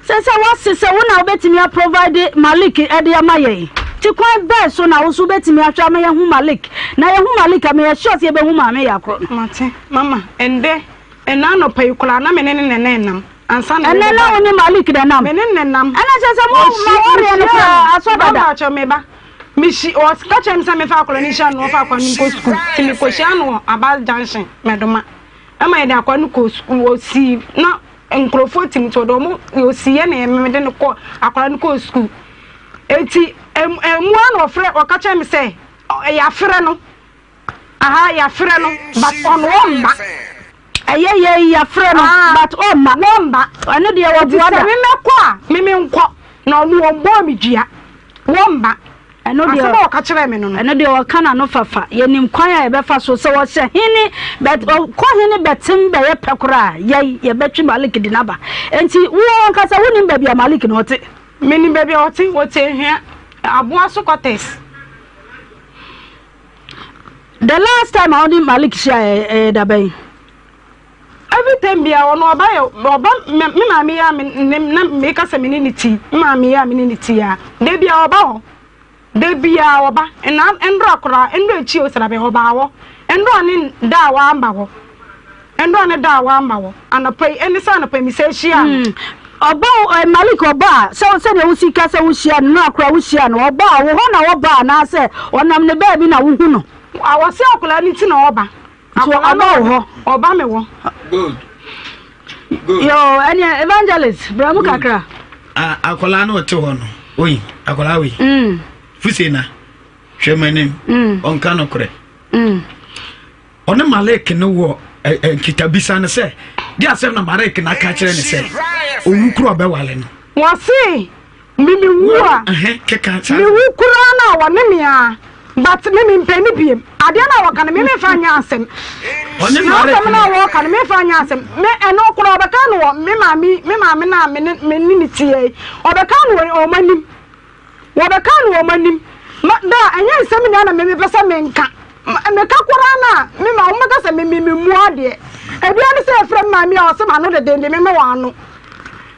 sɛ sɛ wase sɛ wo na wobɛtumi aprovide Malik ɛde ama yɛn ti kwan bɛɛ so na wo so wobɛtumi ahwɛ ama yɛhu Malik na yɛhu Malik a meyɛ sure sɛ yɛbɛhu maame yɛ akorɔ no. Mate, mama, ɛndɛ, ɛna anɔpa yi koraa na me ne ne nɛnɛ nam. Ansa na Ɛnɛ na wo ne Malik na nam? Me ne ne nam. Ɛna kyerɛ sɛ mo ma wɔreɛ no koraa asɔ dada. Mama kyɛ me ba. Mehyi ɔka kyerɛ me sɛ mefa akwadaa no nhyia no na ɔfa akwadaa no nkɔ sukuu nti mekɔhyia no wɔ Abas junction Mɛdoma ɛma yɛde akwadaa no kɔ sukuu ɔsii na nkurɔfoɔ tim nti ɔde ɔmo ɔsiiɛ na mede no kɔ akwadaa no kɔɔ sukuu eti ɛmu ara na ɔfrɛ ɔka kyerɛ me sɛ yɛafrɛ no Aha yɛafrɛ no but ɔno ɔmma. Ɛyɛ yei yɛafrɛ no but ɔmma. Wɔmma. Ɛno deɛ wɔboa da. Nti sɛ me mɛkɔ a me menkɔ na ɔno ɔmbɔɔ me dua. Wɔmma. Ɛno deɛ asɛm a ɔka kyerɛɛ me no no. Ɛno deɛ ɔka n'ano fafa. Yɛnim kwan a yɛbɛfa so sɛ ɔhyɛ hene bɛ ɔkɔ hene bɛtem bɛyɛ pɛ koraa a yɛn yɛbɛtwe Malik de no aba. Nti wo ankasa wonim baabi a Malik no ɔte? Menim baabi a ɔte. Ɔte Ahwea, Aboa so quarters. The last time a wode Malik hyia ɛyɛ da bɛn? Every time bia ɔno ɔba yɛ ɔba me maame yɛ a me ne na meka sɛ me ne ne ti me maame yɛ a me ne ne ti a da bia ɔba hɔ da bia ɔba na ndora koraa ndora akyi osra bɛ ɔba hɔ ndora ne da a wamba hɔ ndora ne da a wamba hɔ anɔpa yi ɛne sɛ anɔpa yi mesɛ ahyia no. Ɔba wo eh, Malik ɔba a, sɛ sɛdeɛ wosi ka sɛ wohyia no no akora wohyia no, ɔba a, wo hɔ na ɔba anaasɛ ɔnam ne baabi na wohu no? A wɔse akwadaa no ti na ɔba. So ɔba wo hɔ? Ɔba me wɔ. Good. Good. Yo, ɛneɛ evangelist, bra mu kakra. Ah, akwadaa no ɔte hɔ no, oyi, akwadaa wei. Mm. Fuse na, hwɛ m'anim, mm. ɔnka nokorɛ. Mm. Ɔne Malek no wɔ nkitabisa no sɛ, de asɛm na Malek no aka kyerɛ ne sɛ, owu koro ɔbɛwale no. Wɔse me mewu a, mewu koraa no a wɔne me a, but me mempɛ ne biem. Adeɛ no a wɔka no me memfa nyɛ asɛm. N'asɛm no a wɔka no memfa nyɛ asɛm. Me ɛno koraa ɔbɛka no wɔ me maame me maame no a me ne me ne teɛ yi, ɔbɛka no wɔ wɔn anim. Wɔbɛka no wɔn anim. Ma, da a, ɛnyɛ nsɛm nyinaa na me mepɛ sɛ menka. Ma, meka koraa no a, me ma wɔbɛka sɛ me me memu adeɛ. Ebia ne sɛ yɛfrɛ me maame a ɔsɛ m'ano deden de me me wɔ ano.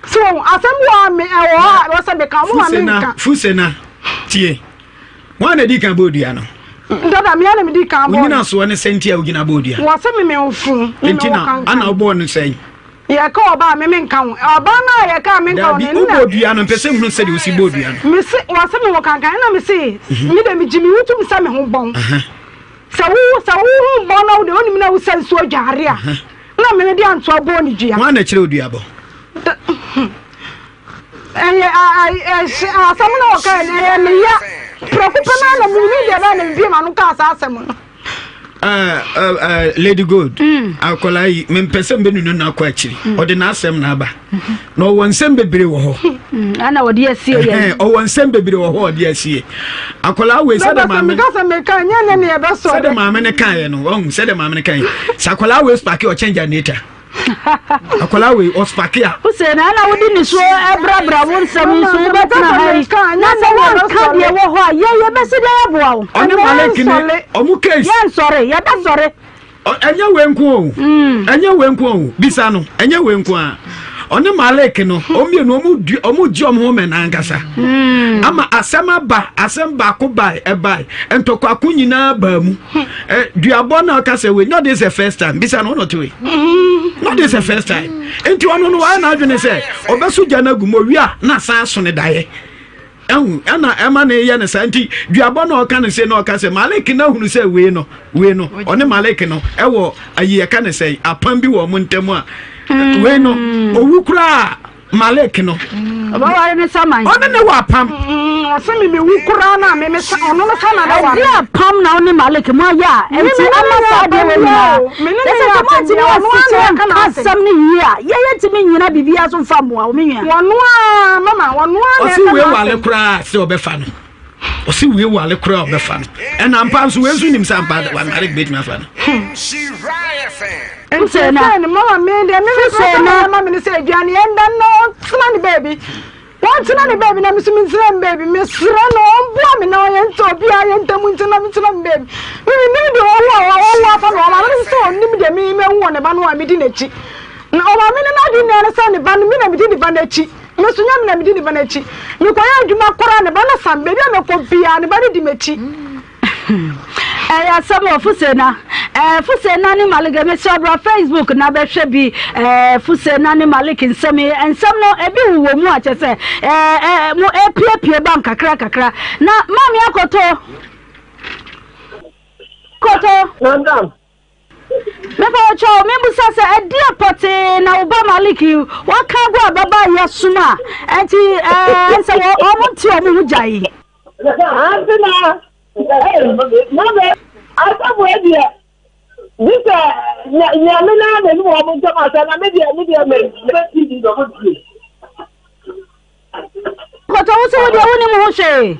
So wɔn asɛm bi wɔ hɔ a me ɛwɔ hɔ a ɛwɔ sɛ meka, wɔn ma menka. Fusena, tie. Wɔn na di kan bɔ dua no. Dada, me na medi kan bɔ. Onyina soɔ ne sɛ nti a wogyina bɔ dua. Wɔsɛ me me mfo, me me wɔ kankan. Ana wobɔɔ no sɛn? Yɛka ɔbaa a me menka ho. Ɔbaa no a yɛka a menka ho no. Dabi, wobɔɔ dua no, mpɛ sɛ nhunu sɛdeɛ wosi bɔɔ dua no. Mese, wɔse me ho kankan, ɛna mese, me de megye me ho tom sɛ me ho bɔn. Sɛ wo, sɛ wo ho bɔn na wo de wonim na wosa nsuo dware a, na me de antoa bɔɔ ne dua. Hwan na kyerɛ wo dua bɔ? Ɛyɛ, asɛm na wɔkae no, ɛyɛ me ya. Prɛko pɛ no ara na menim deɛ ɛbɛyɛ na mebue m'ano kaa saa asɛm no. Uh, uh, uh, Lady Gold, mm. akwadaa yi mempɛ sɛ mbɛnunu no akɔ akyiri mm. ɔde n'asɛm na aba mm-hmm. na ɔwɔ nsɛm bebree wɔ hɔ mm, ana ɔde asie yɛ ɔwɔ nsɛm bebree wɔ hɔ ɔde asie akwadaa wei sɛde maame sɛde maame ne kaeɛ no ɔhu sɛde maame ne kaeɛ sɛ akwadaa wei spake ɔkyɛn generator Akwadaa wei ɔspake a. Wosɛ na na wode nisuo brabra wo nsɛm yi so wobɛtena ha yi na sɛ woanka deɛ wɔ hɔ a yɛ yɛbɛsi dɛn aboa wo. Ɔne Malik ne ɔmo case. Yɛnsɔre yɛbɛsɔre. Ɛnyɛ wei nko o mm. ɛnyɛ wei nko o bisa no ɛnyɛ wei nko a ɔne Malik no ɔmo mmienu ɔmo du ɔmo gye ɔmo ho mɛ n'ankasa mm. ama asɛm aba asɛm baako bae ɛbae ntɔkwako nyinaa baa mu. Eh, duabɔ na ɔka sɛ wei not this the first time bisa no ɔnɔte wei not this the first time nti ɔno no wayɛ n'adwene sɛ ɔbɛso gya no agu mu owie a na asan aso ne daeɛ ɛhu ɛna ɛma ne yɛ ne saa nti duabɔ na ɔka ne se na ɔka sɛ malik na hunu sɛ wei no wei no ɔne malik no ɛwɔ ayi ɛka ne sɛ apam bi wɔ ɔmo ntam a wei no owu koraa Malik no. Ɔbɛware ne saman. Ɔne ne wɔ apam. ɔse me mewu koraa no a me me sa ɔno no sa na bɛware Ɛdeɛ apam na wo ne Malik mo ayɛ a ɛnti ama saa adeɛ wei nyinaa? Kyerɛ sɛ sɛ moantumi ansekyerɛ anka asɛm no yie a yɛyɛ ntumi nnyina biribiara so mfa mmoa wo me nua. Wɔno ara mama wɔno ara na Ɔse ɛka wei n'asɛm. wale koraa sɛ ɔbɛfa no. Ɔse wei wale koraa ɔbɛfa no. Ɛna ampa nso wei nso nim sɛ ampa Malik bɛtumi afa no. Nti sɛ ne mama me deɛ me me pɛ sɛ mama me ne sɛ aduane ɛnda na ɔntena ne baabi. Ɔntena ne baabi na me nso mentena me baabi. Mesrɛ no ɔmboa me na ɔyɛ nti obiara yɛ ntam nti na mentena me baabi. Me mennim deɛ ɔwɔ a ɔwɔ afa me. Ɔmaame no nso sɛ ɔnnim deɛ me mahu wɔ ne ba no a medi n'akyi. Na ɔmaame no n'adwene nyinaa ne sɛ ne ba no me na medi ne ba no akyi. Me nso nyɛ me na medi ne ba no akyi. Mekɔyɛ adwuma koraa ne ba no san baabi a mɛkɔ biara ne ba no di m'akyi. Ɛyɛ asɛm wɔ Fusena. Ɛɛ Fusena ne Malik mesrɛ bra Facebook na bɛhwɛ bi. Ɛɛ Fusena ne Malik nsɛm yi nsɛm no ebi wowɔ mu a kyɛ sɛ ɛɛ ɛɛ mo epiepie ba nkakra kakra. Na maame akoto. Koto. Madam. Mepa wo kyɛw, mebisa sɛ ɛdeɛ pɔtee na wo ba Malik yi waka agu ababaa yi asom a ɛnti ɛɛ sɛ wɔn nte wɔn ho gya yi. Ante na mame asɛm wei deɛ gye sɛ nyame na na nim wɔn ntam asɛm na me deɛ me deɛ me bɛ ti di dɔbɔ die. Kɔtɔ wo sɛ wo deɛ wonim ho hwee.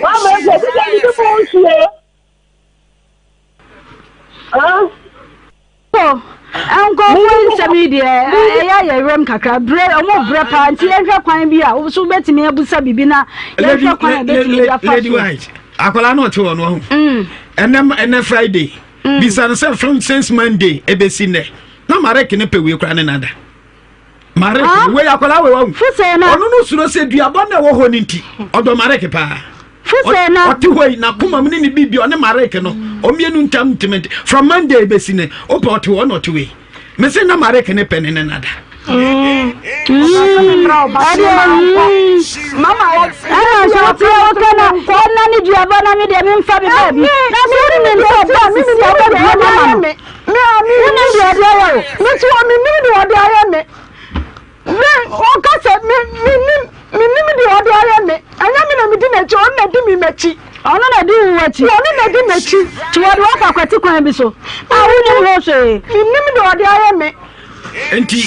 Mama deɛ me deɛ me nim ho hwee. Ah. So nkurɔfoɔ yi nsɛm yi deɛ ɛyɛ ayɛ werɛm kakra brɛ ɔmo brɛ paa nti yɛnhwɛ kwan bi a wo so wobɛtumi abusa biribi na yɛnhwɛ kwan a yɛbɛtumi de afa Lady so. White akwadaa no ɔte hɔ no ɔho ɛnɛ ɛnɛ Friday bisa no sɛ from since Monday ebesi nnɛ na Marek ne pɛ wei koraa ne nada Marek Ah? wei akwadaa wei wahu Fusɛɛ na. ɔno no suro sɛ duabɔ na ɛwɔ hɔ no nti ɔdɔ Marek paa Fusɛɛ na. ɔte hɔ yi n'akoma mu ne ne biribi ɔne Marek no ɔmmienu ntam ntumi nte from Monday bɛsi ne wopɛ ɔte hɔ na ɔte wei mese na Marek ne pɛ ne ne nada Ɛna nso wote a woka na ɔna ne duabɔ na me deɛ memfa me baabi na so wonim sɛ ɔba sisi a wobɛbie no ama no Wonim deɛ ɔde ayɛ wo? Me nso wɔ menim deɛ ɔde ayɛ me. Me ɔka sɛ me menim menim deɛ ɔde ayɛ me. Ɛnyɛ me na medi n'akyi, ɔno na di me m'akyi. Ɔno na di wo akyi. Ɔno na di m'akyi. Nti wɔde wo afa kwati kwan bi so a wonim ho hwee. Menim deɛ ɔde ayɛ me. Nti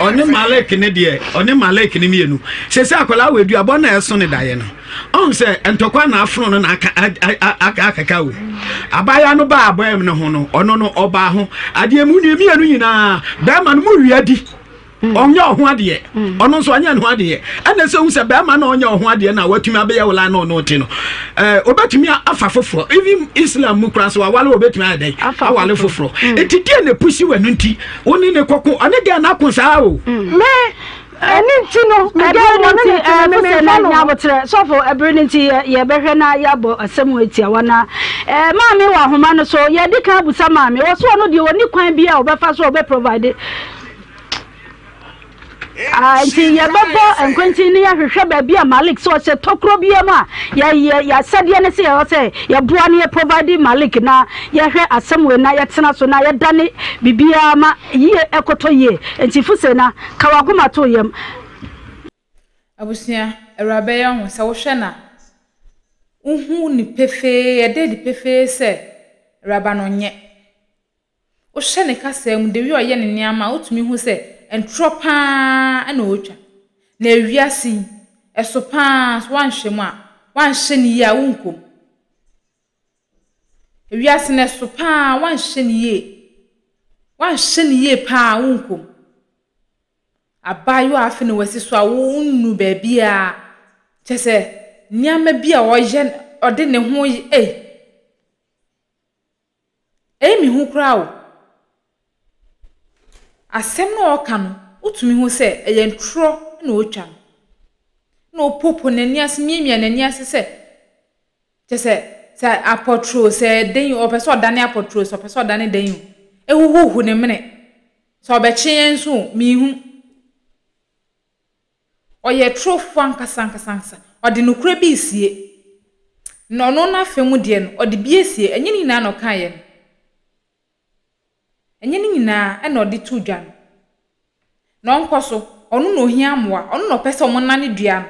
ɔne Malik ne deɛ ɔne Malik ne mmienu sese akwadaa wɔ aduabɔ na ɛso ne daeɛ no ɔn sɛ ntɔkwa na afono no na aka akaka o abaayewa no baa abɔɛm no ho no ɔno no ɔbaa ho adeɛ mu nua mmienu nyinaa bɛrima no mu wia di mm. ɔnyɛ ɔho adeɛ mm. ɔno nso ɔnyɛ ne ho adeɛ ɛna sɛ wohu sɛ bɛrima na ɔnyɛ ɔho adeɛ na watumi abɛyɛ wo la na ɔno te no ɛɛ obetumi afa foforɔ even Islam mu koraa so awale obetumi ayɛ dɛn awale foforɔ mm. eti deɛ na epusi wɔ ɛno nti wo ne ne kɔko ɔne deɛ na ako saa o. Me ɛne nti no me ɛbere deɛ no wɔne nti ne ti no me ɛɛ memfa na no ho. nyabotrɛ sɔfo ɛbere no nti yɛ yɛbɛhwɛ na yɛabɔ asɛm wɔ tiawa na ɛɛ maame wɔ ahoma no so yɛde kan abusa maame wɔ so ɔno deɛ ɔni kwan bi a ɔbɛfa so a ɔbɛ provide Ah, nti yɛbɛbɔ nkwantin ne yɛahwehwɛ baabi a Malik sɛ ɔhyɛ tokuro biara mu a yɛyɛ yɛasɛdeɛ ne sɛ yɛwɔ sɛ yɛboa ne yɛ provide Malik na yɛhwɛ asɛm wei na yɛtena so na yɛdane biribiara ma yie ɛkɔtɔ yie nti Fusena ka w'akoma to yam. Abusua, Awuraba yi ahu, sɛ wohwɛ no a, wohu no pefee, ɛda adi pefee sɛ Awuraba no nyɛ. Wohwɛ ne kasaa mu, the way ɔyɛ ne nneɛma a, wotumi hu sɛ ntorɔ pa ara na ɔretwa. Na wiase yi, ɛso pa ara, so woanhwɛ mu a, woanhyɛ no yie a, wonkɔ mu. Wiase no ɛso pa ara, woanhyɛ no yie, woanhyɛ no yie pa ara a, wonkɔ mu. Abaayewa a afei na wasi so a wonnuu baabiara, kyerɛ sɛ nneɛma bi a ɔyɛ, ɔde ne ho yɛ ei. Ɛyɛ me hu koraa o. Asɛm no a ɔreka no, wotumi hu sɛ ɛyɛ ntorɔ na ɔretwa no. Na ɔpoopoo n'ani ase miamia n'ani ase sɛ, kyerɛ sɛ, sɛ apɔtoro sɛ dɛn o, ɔpɛ sɛ ɔdane apɔtoro sɛ ɔpɛ sɛ ɔdane dɛn o, ɛhuhuhu ne mene. Sɛ ɔbɛkye yɛn nso o, menhu. Ɔyɛ torofoɔ ankasa ankasa ankasa. Ɔde nokorɛ bi resie. Na ɔno n'afa mu deɛ no, ɔde bi asie. Ɛnyɛ ne nyinaa na ɔkaeɛ no. Ɛnyɛ ne nyinaa na ɔde too dwa no. Na ɔnkɔ so. ɔno na ɔhia mmoa, ɔno na ɔpɛ sɛ wɔnane dua no,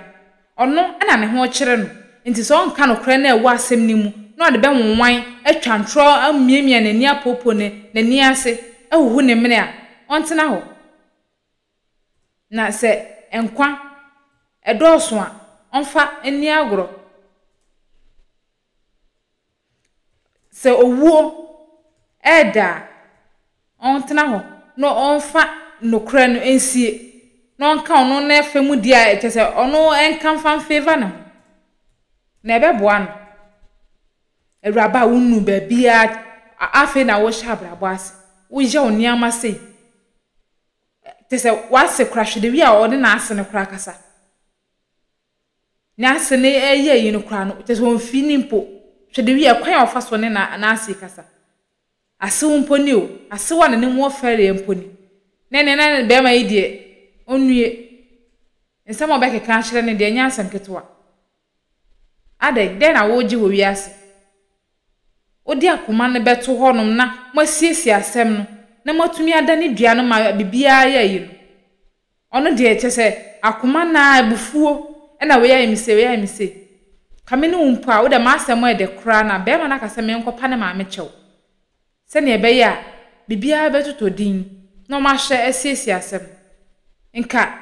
ɔno na ne ho rekyere no, nti sɛ ɔnka nokorɛ no a ɛwɔ asɛm no mu na ɔde bɛnwonwan, atwa ntorɔ amiamia n'ani apoopoo n'ani ase, ahuhu ne mene a, ɔntena hɔ. Na sɛ nkwa dɔɔso a, ɔmfa nni agorɔ. Sɛ owuo reda a, ɔntena hɔ na ɔmfa nokorɛ no nsie, na ɔnka ɔno n'afa mu deɛ a kyerɛ sɛ ɔno nka mfa mfeeva ne ho, na ɛbɛboa no. Awuraba a wonnuu baabiara, afei na worehyɛ abrabɔ ase, woyɛ wo nneɛma sei. Kyerɛ sɛ w'ase koraa hwɛ the way a ɔne n'ase no koraa kasa. N'ase no ɛyɛ ayi no koraa no kyerɛ sɛ ɔmfi ne mpo. Hwɛ the way a kwan a ɔfa so ne n'ase kasa. Asew mpo ni o, asew a n'anim wɔ fɛreɛ mpo ni. Na ɛnɛ na bɛrima yi deɛ ɔnnue. Nsɛm a ɔbɛkeka akyerɛ no deɛ ɛnyɛ asɛm ketewa. Adɛn, dɛn na woregye wɔ wiase? Wode akoma no bɛto hɔnom na moasiesie asɛm no na moatumi adane dua no ma biribiara ayɛ ayi no. Ɔno deɛ kyerɛ sɛ akoma no ara abufuo na wei ayɛ me sei, wei ayɛ me sei. Ka me ne wo mpo a, wo deɛ m'asɛm yɛ dɛ koraa na barima no aka sɛ menkɔpa ne maame kyɛw sɛdeɛ ɛbɛyɛ a biribiara bɛtotɔ din na wɔahwɛ asiesie asɛm no. Nka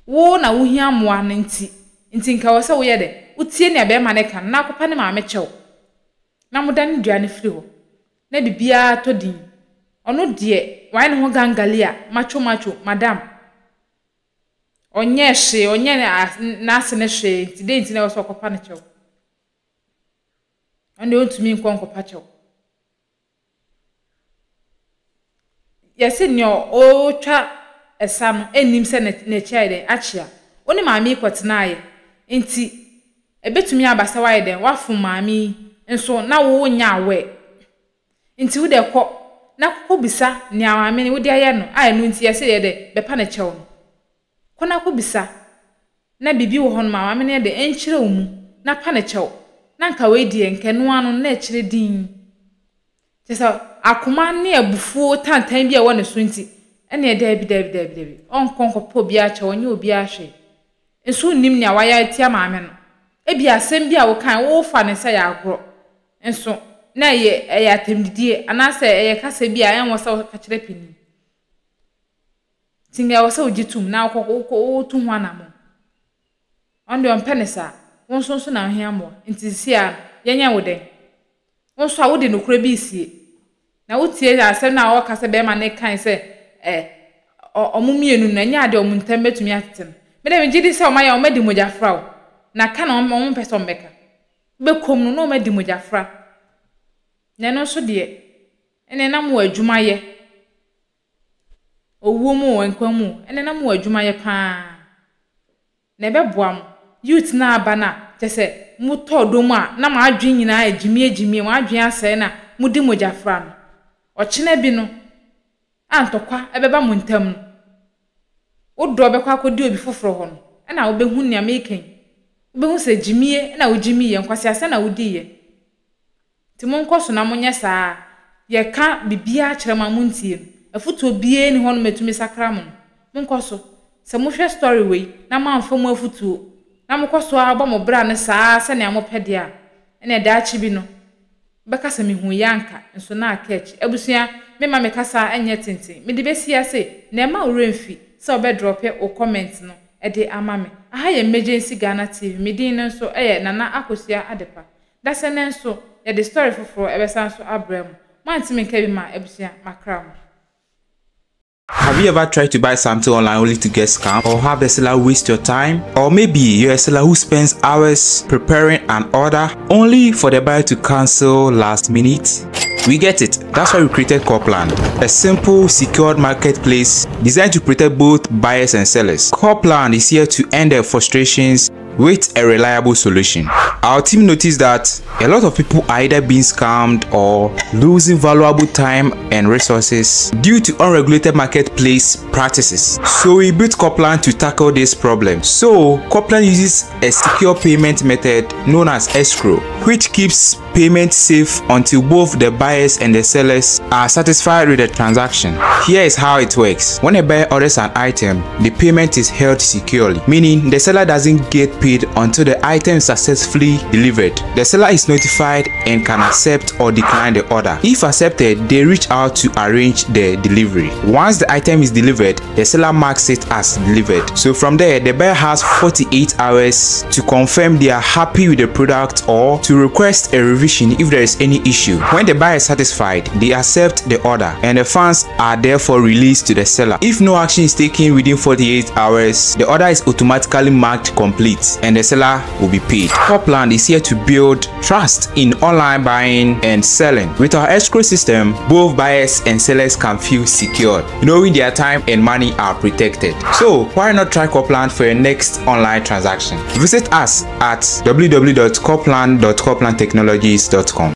Wo na wohia mmoa no nti nti nka ɛwɔ sɛ woyɛ dɛ? Wotie nea barima no reka no na akɔpa ne maame kyɛw na modane dua no firi hɔ na biribiara tɔ din. Ɔno deɛ wayɛ ne ho gangalia, macho macho, madam. Ɔnyɛɛ hwee, ɔnyɛɛ n'ase no hwee nti dɛn nti na ɛwɔ sɛ ɔkɔpa no kyɛw? Ɔno deɛ ɔntumi nkɔ nkɔpa kyɛw. Yɛse nea ɔretwa ɛsa no nnim sɛ n'akyi ayɛ dɛn, akyea. Wo ne maame yi kɔtenaeɛ nti ɛbɛtumi aba sɛ woayɛ dɛn, woafom maame yi nso na wonyɛ aware. Nti wo deɛ kɔ na kɔbisa nea maame no wode ayɛ no a ɛno nti yɛse yɛ dɛn, bɛpa no kyɛw no. Kɔ na kɔbisa na biribi wɔ hɔnom a maame no yɛ dɛn, ɛnkyerɛ wo mu na pa no kyɛw. Na nka wei deɛ nka ɛno ara no na ɛkyerɛ dinn. Kyerɛ sɛ, akoma ne abufuo tantan bi a ɛwɔ ne so nti, ɛnneɛ daabi, daabi, daabi, daabi, ɔnkɔ nkɔpɛ obiara kyɛw, ɔnyɛ obiara hwee. Nso wonnim nea wayɛ atia maame no. Ebia asɛm bi a wokae, wofa no sɛ ɛyɛ agorɔ, nso na ɛyɛ ɛyɛ atɛmdidie anaasɛ ɛyɛ kasa bi a ɛnwɔ sɛ woka kyerɛ panin. Nti nea ɛwɔ sɛ wogye tom na wokɔ wokɔ wotu ho anammɔn. Ɔno deɛ ɔmpɛ no saa. Wo nso nso na wohia mmoa. Nti seesei ara no, yɛnyɛ wo dɛn? Wo nso a wode nokorɛ bi resie. Na wotie asɛm no a ɔreka sɛ bɛrima no kae sɛ ɛ, ɔ, wɔn mmienu no, ɛnyɛ adeɛ a wɔn ntam bɛtumi atete no. Me deɛ megye di sɛ wɔayɛ, wɔadi mogyafra o. Na ka na wɔn, wɔmpɛ sɛ wɔbɛka. Wobɛkɔ mu no, na wɔadi mogyafra. Na ɛno nso deɛ, ɛnneɛ na mowɔ adwuma yɛ. Owuo mu o, nkwa mu o, ɛnneɛ na mowɔ adwuma yɛ pa ara. Na ɛbɛboa mo. Youth no aba no a, kyerɛ sɛ motɔ ɔdɔ mu a, na mo adwene nyinaa ayɛ gyimie gyimie, mo adwene asɛe na modi mogyafra no. Ɔkyena bi no, a ntɔkwa bɛba mo ntam no, wo dɔ bɛkɔ akɔdi obi foforɔ hɔ no, ɛna wobɛhu nea mereka yi. Wobɛhu sɛ gyimie na wogyimiiɛ, nkwaseasɛm na wodiiɛ. Nti monkɔ so na monyɛ saa ara. Yɛka biribiara kyerɛ mo a montie no. Afotuo biara nni hɔnom a ɛtumi sakra mo no. Monkɔ so. Sɛ mohwɛ story wei na moamfa mu afotuo, na mokɔ so ara bɔ mo bra no saa ara sɛnea mopɛ deɛ a, ɛnneɛ daakye bi no, mobɛka sɛ mehuiɛ anka, nso na aka akyi. Abusua, memma me kasa nyɛ tenten. Mede bɛsi ase, na mma wo werɛ mfi sɛ wobɛdrɔpe wo comment no de ama me. Aha yɛ Emergency Ghana TV, me din no nso yɛ Nana Akosua Adepa. Dasɛ nnɛ nso, yɛde story foforɔ ɛbɛsan so abrɛ mo. Moantumi nka bi ma abusua, makra mo. Have you ever tried to buy something online only to get scammed or have the seller waste your time? Or maybe you're a seller who spends hours preparing an order only for the buyer to cancel last minute? We get it. That's why we created Corplan, a simple, secured marketplace designed to protect both buyers and sellers. Corplan is here to end the frustrations. with a reliable solution. Our team noticed that a lot of people are either being scammed or losing valuable time and resources due to unregulated marketplace practices. So we built Copland to tackle this problem. So Copland uses a secure payment method known as escrow, which keeps payment safe until both the buyers and the sellers are satisfied with the transaction. Here is how it works. When a buyer orders an item, the payment is held securely, meaning the seller doesn't get paid until the item is successfully delivered. The seller is notified and can accept or decline the order. If accepted, they reach out to arrange the delivery. Once the item is delivered, the seller marks it as delivered. So from there, the buyer has 48 hours to confirm they are happy with the product or to request a revision if there is any issue. When the buyer is satisfied, they accept the order and the funds are therefore released to the seller. If no action is taken within 48 hours, the order is automatically marked complete and the seller will be paid. Copland is here to build trust in online buying and selling. With our escrow system, both buyers and sellers can feel secured, knowing their time and money are protected. So why not try Copland for your next online transaction? Visit us at www.copland.coplandtechnologies.com.